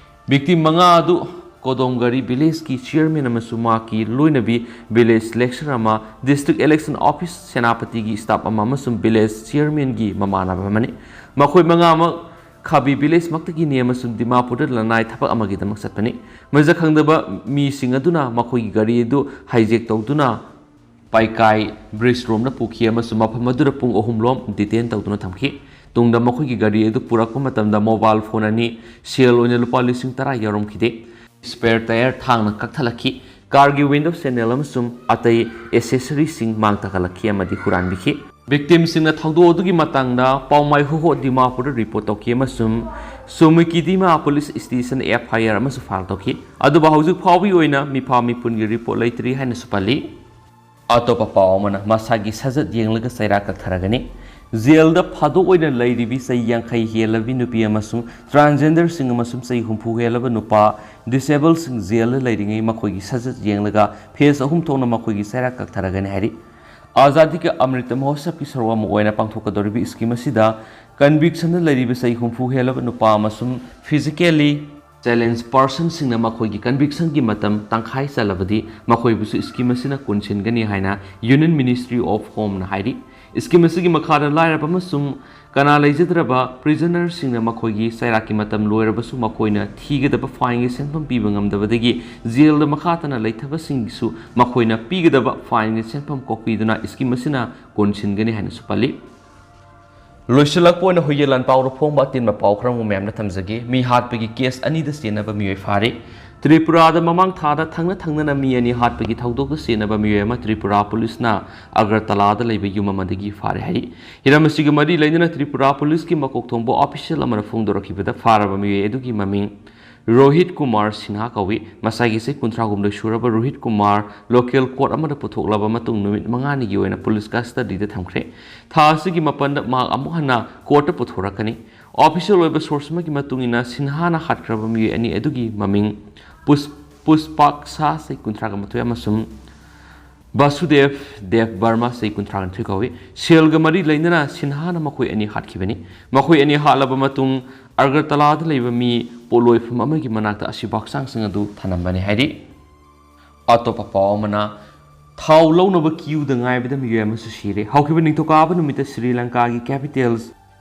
Victim ꯃꯉꯥ ꯑꯗꯨ ꯀꯣꯗꯣꯝꯒꯥꯔꯤ villageꯀꯤ chairman ꯑꯃꯁꯨꯡ ꯃꯍꯥꯛꯀꯤ ꯂꯣꯏꯅꯕꯤ, village lecturer ꯑꯃ, district election office ꯁꯦꯅꯥꯄꯇꯤꯒꯤ staff ꯑꯃ ꯑꯃꯁꯨꯡ village chairmanꯒꯤ ꯃꯃꯥꯟꯅꯕ ꯑꯃꯅꯤ꯫ ꯃꯈꯣꯏ ꯃꯉꯥꯃꯛ ꯈꯥꯕꯤ village ꯃꯛꯇꯒꯤꯅꯤ ꯑꯃꯁꯨꯡ ꯗꯤꯃꯥꯄꯨꯔꯗ ꯂꯅꯥꯏ ꯊꯕꯛ ꯑꯃꯒꯤꯗꯃꯛ ꯆꯠꯄꯅꯤ꯫ ꯃꯁꯛ ꯈꯪꯗꯕ ꯃꯤꯁꯤꯡ ꯑꯗꯨꯅ ꯃꯈꯣꯏꯒꯤ ꯒꯥꯔꯤ ꯑꯗꯨ hijack ꯇꯧꯗꯨꯅ ꯄꯥꯏꯀꯥꯏ bridge ꯔꯣꯝꯗ ꯄꯨꯈꯤ ꯑꯃꯁꯨꯡ ꯃꯐꯝ ꯑꯗꯨꯗ ꯄꯨꯡ ꯑꯍꯨꯝ ꯂꯣꯝ detain ꯇꯧꯗꯨꯅ ꯊꯝꯈꯤ꯫ ꯇꯨꯡꯗ ꯃꯈꯣꯏꯒꯤ ꯒꯥꯔꯤ ꯑꯗꯨ ꯄꯨꯔꯛꯄ ꯃꯇꯝꯗ mobile phone ꯑꯅꯤ, ꯁꯦꯜ ꯑꯣꯏꯅ ꯂꯨꯄꯥ ꯂꯤꯁꯤꯡ ꯇꯔꯥ ꯌꯥꯎꯔꯝꯈꯤꯗꯦ꯫ Spare tyre ꯊꯥꯡꯅ ꯀꯛꯊꯠꯂꯛꯈꯤ꯫ ꯀꯥꯔꯒꯤ ꯋꯤꯟꯗꯣ ꯁꯦꯅꯦꯜ ꯑꯃꯁꯨꯡ ꯑꯇꯩ ꯑꯦꯁꯦꯁꯔꯤꯁꯤꯡ ꯃꯥꯡ ꯇꯥꯛꯍꯜꯂꯛꯈꯤ ꯑꯃꯗꯤ ꯍꯨꯔꯥꯟꯕꯤꯈꯤ꯫ ꯚꯤꯛꯇꯤꯝꯁꯤꯡꯅ ꯊꯧꯗꯣꯛ ꯑꯗꯨꯒꯤ ꯃꯇꯥꯡꯗ ꯄꯥꯎꯃꯥꯏ ꯍꯨꯍꯣ ꯗꯤꯃꯥꯄꯨꯔꯗ ꯔꯤꯄꯣꯔꯠ ꯇꯧꯈꯤ ꯑꯃꯁꯨꯡ ꯁꯨꯃꯤꯀꯤꯗꯤꯃꯥ ꯄꯨꯂꯤꯁ ꯁ꯭ꯇꯦꯁꯟꯗ ꯑꯦꯐ ꯑꯥꯏ ꯑꯥꯔ ꯑꯃꯁꯨ ꯐꯥꯏꯜ ꯇꯧꯈꯤ꯫ ꯑꯗꯨꯕꯨ ꯍꯧꯖꯤꯛ ꯐꯥꯎꯕꯒꯤ ꯑꯣꯏꯅ ꯃꯤꯐꯥ ꯃꯤꯄꯨꯟꯒꯤ ꯔꯤꯄꯣꯔꯠ ꯂꯩꯇ꯭ꯔꯤ ꯍꯥꯏꯅꯁꯨ ꯄꯜꯂꯤ꯫ ꯑꯇꯣꯞꯄ ꯄꯥꯎ ꯑꯃꯅ, ꯃꯁꯥꯒꯤ ꯁꯥꯖꯠ ꯌꯦꯡꯂꯒ ꯆꯩꯔꯥꯛ ꯀꯛꯊꯔꯒꯅꯤ꯫ ꯖꯦꯜꯗ ꯐꯥꯗꯣꯛ ꯑꯣꯏꯅ ꯂꯩꯔꯤꯕꯤ ꯆꯍꯤ ꯌꯥꯡꯈꯩ ꯍꯦꯜꯂꯕꯤ ꯅꯨꯄꯤ ꯑꯃꯁꯨꯡ ꯇ꯭ꯔꯥꯟꯁꯖꯦꯟꯗꯔꯁꯤꯡ ꯑꯃꯁꯨꯡ ꯆꯍꯤ ꯍꯨꯝꯐꯨ ꯍꯦꯜꯂꯕ ꯅꯨꯄꯥ, ꯗꯤꯁꯦꯕꯜꯁꯤꯡ ꯖꯦꯜꯗ ꯂꯩꯔꯤꯉꯩ ꯃꯈꯣꯏꯒꯤ ꯁꯥꯖꯠ ꯌꯦꯡꯂꯒ ꯐꯦꯁ ꯑꯍꯨꯝ ꯊꯣꯛꯅ ꯃꯈꯣꯏꯒꯤ ꯆꯩꯔꯥꯛ ꯀꯛꯊꯔꯒꯅꯤ ꯍꯥꯏꯔꯤ꯫ ꯑꯥꯖꯥꯗꯤ ꯀꯤ ꯑꯃ꯭ꯔꯤꯇ ꯃꯍꯣꯠꯁꯕꯀꯤ ꯁꯔꯨꯛ ꯑꯃ ꯑꯣꯏꯅ ꯄꯥꯡꯊꯣꯛꯀꯗꯧꯔꯤꯕ ꯁ꯭ꯀꯤꯝ ꯑꯁꯤꯗ ꯀꯟꯚꯤꯛꯁꯟꯗ ꯂꯩꯔꯤꯕ ꯆꯍꯤ ꯍꯨꯝꯐꯨ ꯍꯦꯜꯂꯕ ꯅꯨꯄꯥ ꯑꯃꯁꯨꯡ ꯐꯤꯖꯤꯀꯦꯂꯤ ꯆꯦꯂꯦꯟꯖ ꯄꯔꯁꯟꯁꯤꯡꯅ ꯃꯈꯣꯏꯒꯤ ꯀꯟꯚꯤꯛꯁꯟꯒꯤ ꯃꯇꯝ ꯇꯪꯈꯥꯏ ꯆꯜꯂꯕꯗꯤ ꯃꯈꯣꯏꯕꯨꯁꯨ ꯁ꯭ꯀꯤꯝ ꯑꯁꯤꯅ ꯀꯣꯟꯁꯤꯟꯒꯅꯤ ꯍꯥꯏꯅ ꯌꯨꯅꯤꯌꯟ ꯃꯤꯅꯤꯁꯇ꯭ꯔꯤ ꯑꯣꯐ ꯍꯣꯝꯅ ꯍꯥꯏꯔꯤ꯫ ꯁ꯭ꯀꯤꯝ ꯑꯁꯤꯒꯤ ꯃꯈꯥꯗ ꯂꯥꯏꯔꯕ ꯑꯃꯁꯨꯡ ꯀꯅꯥ ꯂꯩꯖꯗ꯭ꯔꯕ ꯄ꯭ꯔꯤꯖꯅꯔꯁꯤꯡꯅ ꯃꯈꯣꯏꯒꯤ ꯆꯩꯔꯥꯛꯀꯤ ꯃꯇꯝ ꯂꯣꯏꯔꯕꯁꯨ ꯃꯈꯣꯏꯅ ꯊꯤꯒꯗꯕ ꯐꯥꯏꯟꯒꯤ ꯁꯦꯟꯐꯝ ꯄꯤꯕ ꯉꯝꯗꯕꯗꯒꯤ ꯖꯦꯜꯗ ꯃꯈꯥ ꯇꯥꯅ ꯂꯩꯊꯕꯁꯤꯡꯒꯤꯁꯨ ꯃꯈꯣꯏꯅ ꯄꯤꯒꯗꯕ ꯐꯥꯏꯟꯒꯤ ꯁꯦꯟꯐꯝ ꯀꯣꯛꯄꯤꯗꯨꯅ ꯁ꯭ꯀꯤꯝ ꯑꯁꯤꯅ ꯀꯣꯟꯁꯤꯟꯒꯅꯤ ꯍꯥꯏꯅꯁꯨ ꯄꯜꯂꯤ꯫ ꯂꯣꯏꯁꯤꯜꯂꯛꯄ ꯑꯣꯏꯅ ꯍꯨꯏꯌꯦꯟ ꯂꯥꯟꯄꯥꯎꯗ ꯐꯣꯡꯕ ꯑꯇꯦꯟꯕ ꯄꯥꯎ ꯈꯔ ꯑꯃꯨꯛ ꯃꯌꯥꯝꯅ ꯊꯝꯖꯒꯦ꯫ ꯃꯤ ꯍꯥꯠꯄꯒꯤ ꯀꯦꯁ ꯑꯅꯤꯗ ꯆꯦꯟꯅꯕ ꯃꯤꯑꯣꯏ ꯐꯥꯔꯦ꯫ ꯇ꯭ꯔꯤꯄꯨꯔꯥꯗ ꯃꯃꯥꯡ ꯊꯥꯗ ꯊꯪꯅ ꯊꯪꯅꯅ ꯃꯤ ꯑꯅꯤ ꯍꯥꯠꯄꯒꯤ ꯊꯧꯗꯣꯛꯇ ꯆꯦꯟꯅꯕ ꯃꯤꯑꯣꯏ ꯑꯃ ꯇ꯭ꯔꯤꯄꯨꯔꯥ ꯄꯨꯂꯤꯁꯅ ꯑꯒꯔꯇꯂꯥꯗ ꯂꯩꯕ ꯌꯨꯝ ꯑꯃꯗꯒꯤ ꯐꯥꯔꯦ ꯍꯥꯏꯔꯤ꯫ ꯍꯤꯔꯝ ꯑꯁꯤꯒ ꯃꯔꯤ ꯂꯩꯅꯅ ꯇ꯭ꯔꯤꯄꯨꯔꯥ ꯄꯨꯂꯤꯁꯀꯤ ꯃꯀꯣꯛ ꯊꯣꯡꯕ ꯑꯣꯐꯤꯁꯤꯌꯦꯜ ꯑꯃꯅ ꯐꯣꯡꯗꯣꯔꯛꯈꯤꯕꯗ ꯐꯥꯔꯕ ꯃꯤꯑꯣꯏ ꯑꯗꯨꯒꯤ ꯃꯃꯤꯡ ꯔꯣꯍꯤꯠ ꯀꯨꯃꯥꯔ ꯁꯤꯟꯍꯥ ꯀꯧꯏ꯫ ꯃꯁꯥꯒꯤ ꯆꯍꯤ ꯀꯨꯟꯊ꯭ꯔꯥꯍꯨꯝꯗꯣꯏ ꯁꯨꯔꯕ ꯔꯣꯍꯤꯠ ꯀꯨꯃꯥꯔ ꯂꯣꯀꯦꯜ ꯀꯣꯔꯠ ꯑꯃꯗ ꯄꯨꯊꯣꯛꯂꯕ ꯃꯇꯨꯡ ꯅꯨꯃꯤꯠ ꯃꯉꯥꯅꯤꯒꯤ ꯑꯣꯏꯅ ꯄꯨꯂꯤꯁ ꯀꯁꯇꯗꯤꯗ ꯊꯝꯈ꯭ꯔꯦ꯫ ꯊꯥ ꯑꯁꯤꯒꯤ ꯃꯥꯄꯟꯗ ꯃꯍꯥꯛ ꯑꯃꯨꯛ ꯍꯟꯅ ꯀꯣꯔꯠꯇ ꯄꯨꯊꯣꯔꯛꯀꯅꯤ꯫ ꯑꯣꯐꯤꯁꯤꯌꯦꯜ ꯑꯣꯏꯕ ꯁꯣꯔꯁ ꯑꯃꯒꯤ ꯃꯇꯨꯡ ꯏꯟꯅ ꯁꯤꯟꯍꯥꯅ ꯍꯥꯠꯈ꯭ꯔꯕ ꯃꯤꯑꯣꯏ ꯑꯅꯤ ꯑꯗꯨꯒꯤ ꯃꯃꯤꯡ ꯄꯨꯁ-, ꯄꯨꯁꯄꯥꯛꯁꯥ ꯆꯍꯤ ꯀꯨꯟꯊ꯭ꯔꯥꯒ ꯃꯥꯊꯣꯏ ꯑꯃꯁꯨꯡ ꯕꯥꯁꯨꯗꯦꯕ ꯗꯦꯕ ꯕꯔꯃꯥ ꯆꯍꯤ ꯀꯨꯟꯊ꯭ꯔꯥꯒ ꯅꯤꯊꯣꯏ ꯀꯧꯏ꯫ ꯁꯦꯜꯒ ꯃꯔꯤ ꯂꯩꯅꯅ ꯁꯤꯟꯍꯥꯅ ꯃꯈꯣꯏ ꯑꯅꯤ ꯍꯥꯠꯈꯤꯕꯅꯤ꯫ ꯃꯈꯣꯏ ꯑꯅꯤ ꯍꯥꯠꯂꯕ ꯃꯇꯨꯡ ꯑꯒꯔꯇꯂꯥꯗ ꯂꯩꯕ ꯃꯤ ꯄꯣꯠꯂꯣꯏꯐꯝ ꯑꯃꯒꯤ ꯃꯅꯥꯛꯇ ꯑꯁꯤꯕ ꯍꯛꯆꯥꯡꯁꯤꯡ ꯑꯗꯨ ꯊꯅꯝꯕꯅꯤ ꯍꯥꯏꯔꯤ꯫ ꯑꯇꯣꯞꯄ ꯄꯥꯎ ꯑꯃꯅ, ꯊꯥꯎ ꯂꯧꯅꯕ ꯀ꯭ꯌꯨꯗ ꯉꯥꯏꯕꯗ ꯃꯤꯑꯣꯏ ꯑꯃꯁꯨ ꯁꯤꯔꯦ꯫ ꯍꯧꯈꯤꯕ ꯅꯤꯡꯊꯧꯀꯥꯕ ꯅꯨꯃꯤꯠꯇ ꯁ꯭ꯔꯤ ꯂꯪꯀꯥꯒꯤ ꯀꯦꯄꯤꯇꯦꯜ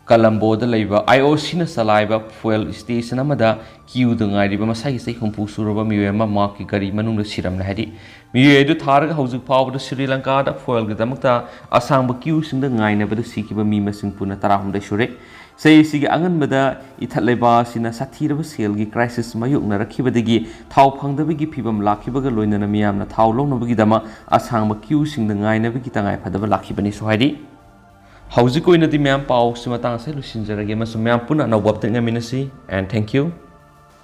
ꯀꯂꯝꯕꯣꯗ ꯂꯩꯕ ꯑꯥꯏ ꯑꯣ ꯁꯤꯅ ꯆꯂꯥꯏꯕ ꯐ꯭ꯌꯨꯑꯦꯜ ꯁ꯭ꯇꯦꯁꯟ ꯑꯃꯗ ꯀ꯭ꯌꯨꯗ ꯉꯥꯏꯔꯤꯕ ꯃꯁꯥꯒꯤ ꯆꯍꯤ ꯍꯨꯝꯐꯨ ꯁꯨꯔꯕ ꯃꯤꯑꯣꯏ ꯑꯃ ꯃꯍꯥꯛꯀꯤ ꯒꯥꯔꯤ ꯃꯅꯨꯡꯗ ꯁꯤꯔꯝꯂꯦ ꯍꯥꯏꯔꯤ꯫ ꯃꯤꯑꯣꯏ ꯑꯗꯨ ꯊꯥꯔꯒ ꯍꯧꯖꯤꯛ ꯐꯥꯎꯕꯗ ꯁ꯭ꯔꯤ ꯂꯪꯀꯥꯗ ꯐ꯭ꯌꯨꯑꯦꯜꯒꯤꯗꯃꯛꯇ ꯑꯁꯥꯡꯕ ꯀ꯭ꯌꯨꯁꯤꯡꯗ ꯉꯥꯏꯅꯕꯗ ꯁꯤꯈꯤꯕ ꯃꯤ ꯃꯁꯤꯡ ꯄꯨꯟꯅ ꯇꯔꯥꯍꯨꯝꯗꯣꯏ ꯁꯨꯔꯦ꯫ ꯆꯍꯤꯁꯤꯒꯤ ꯑꯉꯟꯕꯗ ꯏꯊꯠ ꯂꯩꯕꯥꯛ ꯑꯁꯤꯅ ꯁꯥꯊꯤꯔꯕ ꯁꯦꯜꯒꯤ ꯀ꯭ꯔꯥꯏꯁꯤꯁ ꯃꯥꯌꯣꯛꯅꯔꯛꯈꯤꯕꯗꯒꯤ ꯊꯥꯎ ꯐꯪꯗꯕꯒꯤ ꯐꯤꯕꯝ ꯂꯥꯛꯈꯤꯕꯒ ꯂꯣꯏꯅꯅ ꯃꯤꯌꯥꯝꯅ ꯊꯥꯎ ꯂꯧꯅꯕꯒꯤꯗꯃꯛ ꯑꯁꯥꯡꯕ ꯀ꯭ꯌꯨꯁꯤꯡꯗ ꯉꯥꯏꯅꯕꯒꯤ ꯇꯉꯥꯏ ꯐꯗꯕ ꯂꯥꯛꯈꯤꯕꯅꯤꯁꯨ ꯍꯥꯏꯔꯤ꯫ ꯍꯧꯖꯤꯛ ꯑꯣꯏꯅꯗꯤ ꯃꯌꯥꯝ ꯄꯥꯎꯁꯤ ꯃꯇꯥꯡ ꯑꯁꯤꯗ ꯂꯣꯏꯁꯤꯟꯖꯔꯒꯦ ꯑꯃꯁꯨꯡ ꯃꯌꯥꯝ ꯄꯨꯟꯅ ꯑꯅꯧꯕ ꯑꯞꯗꯦꯠ ꯉꯥꯏꯃꯤꯟꯅꯁꯤ꯫ And thank you.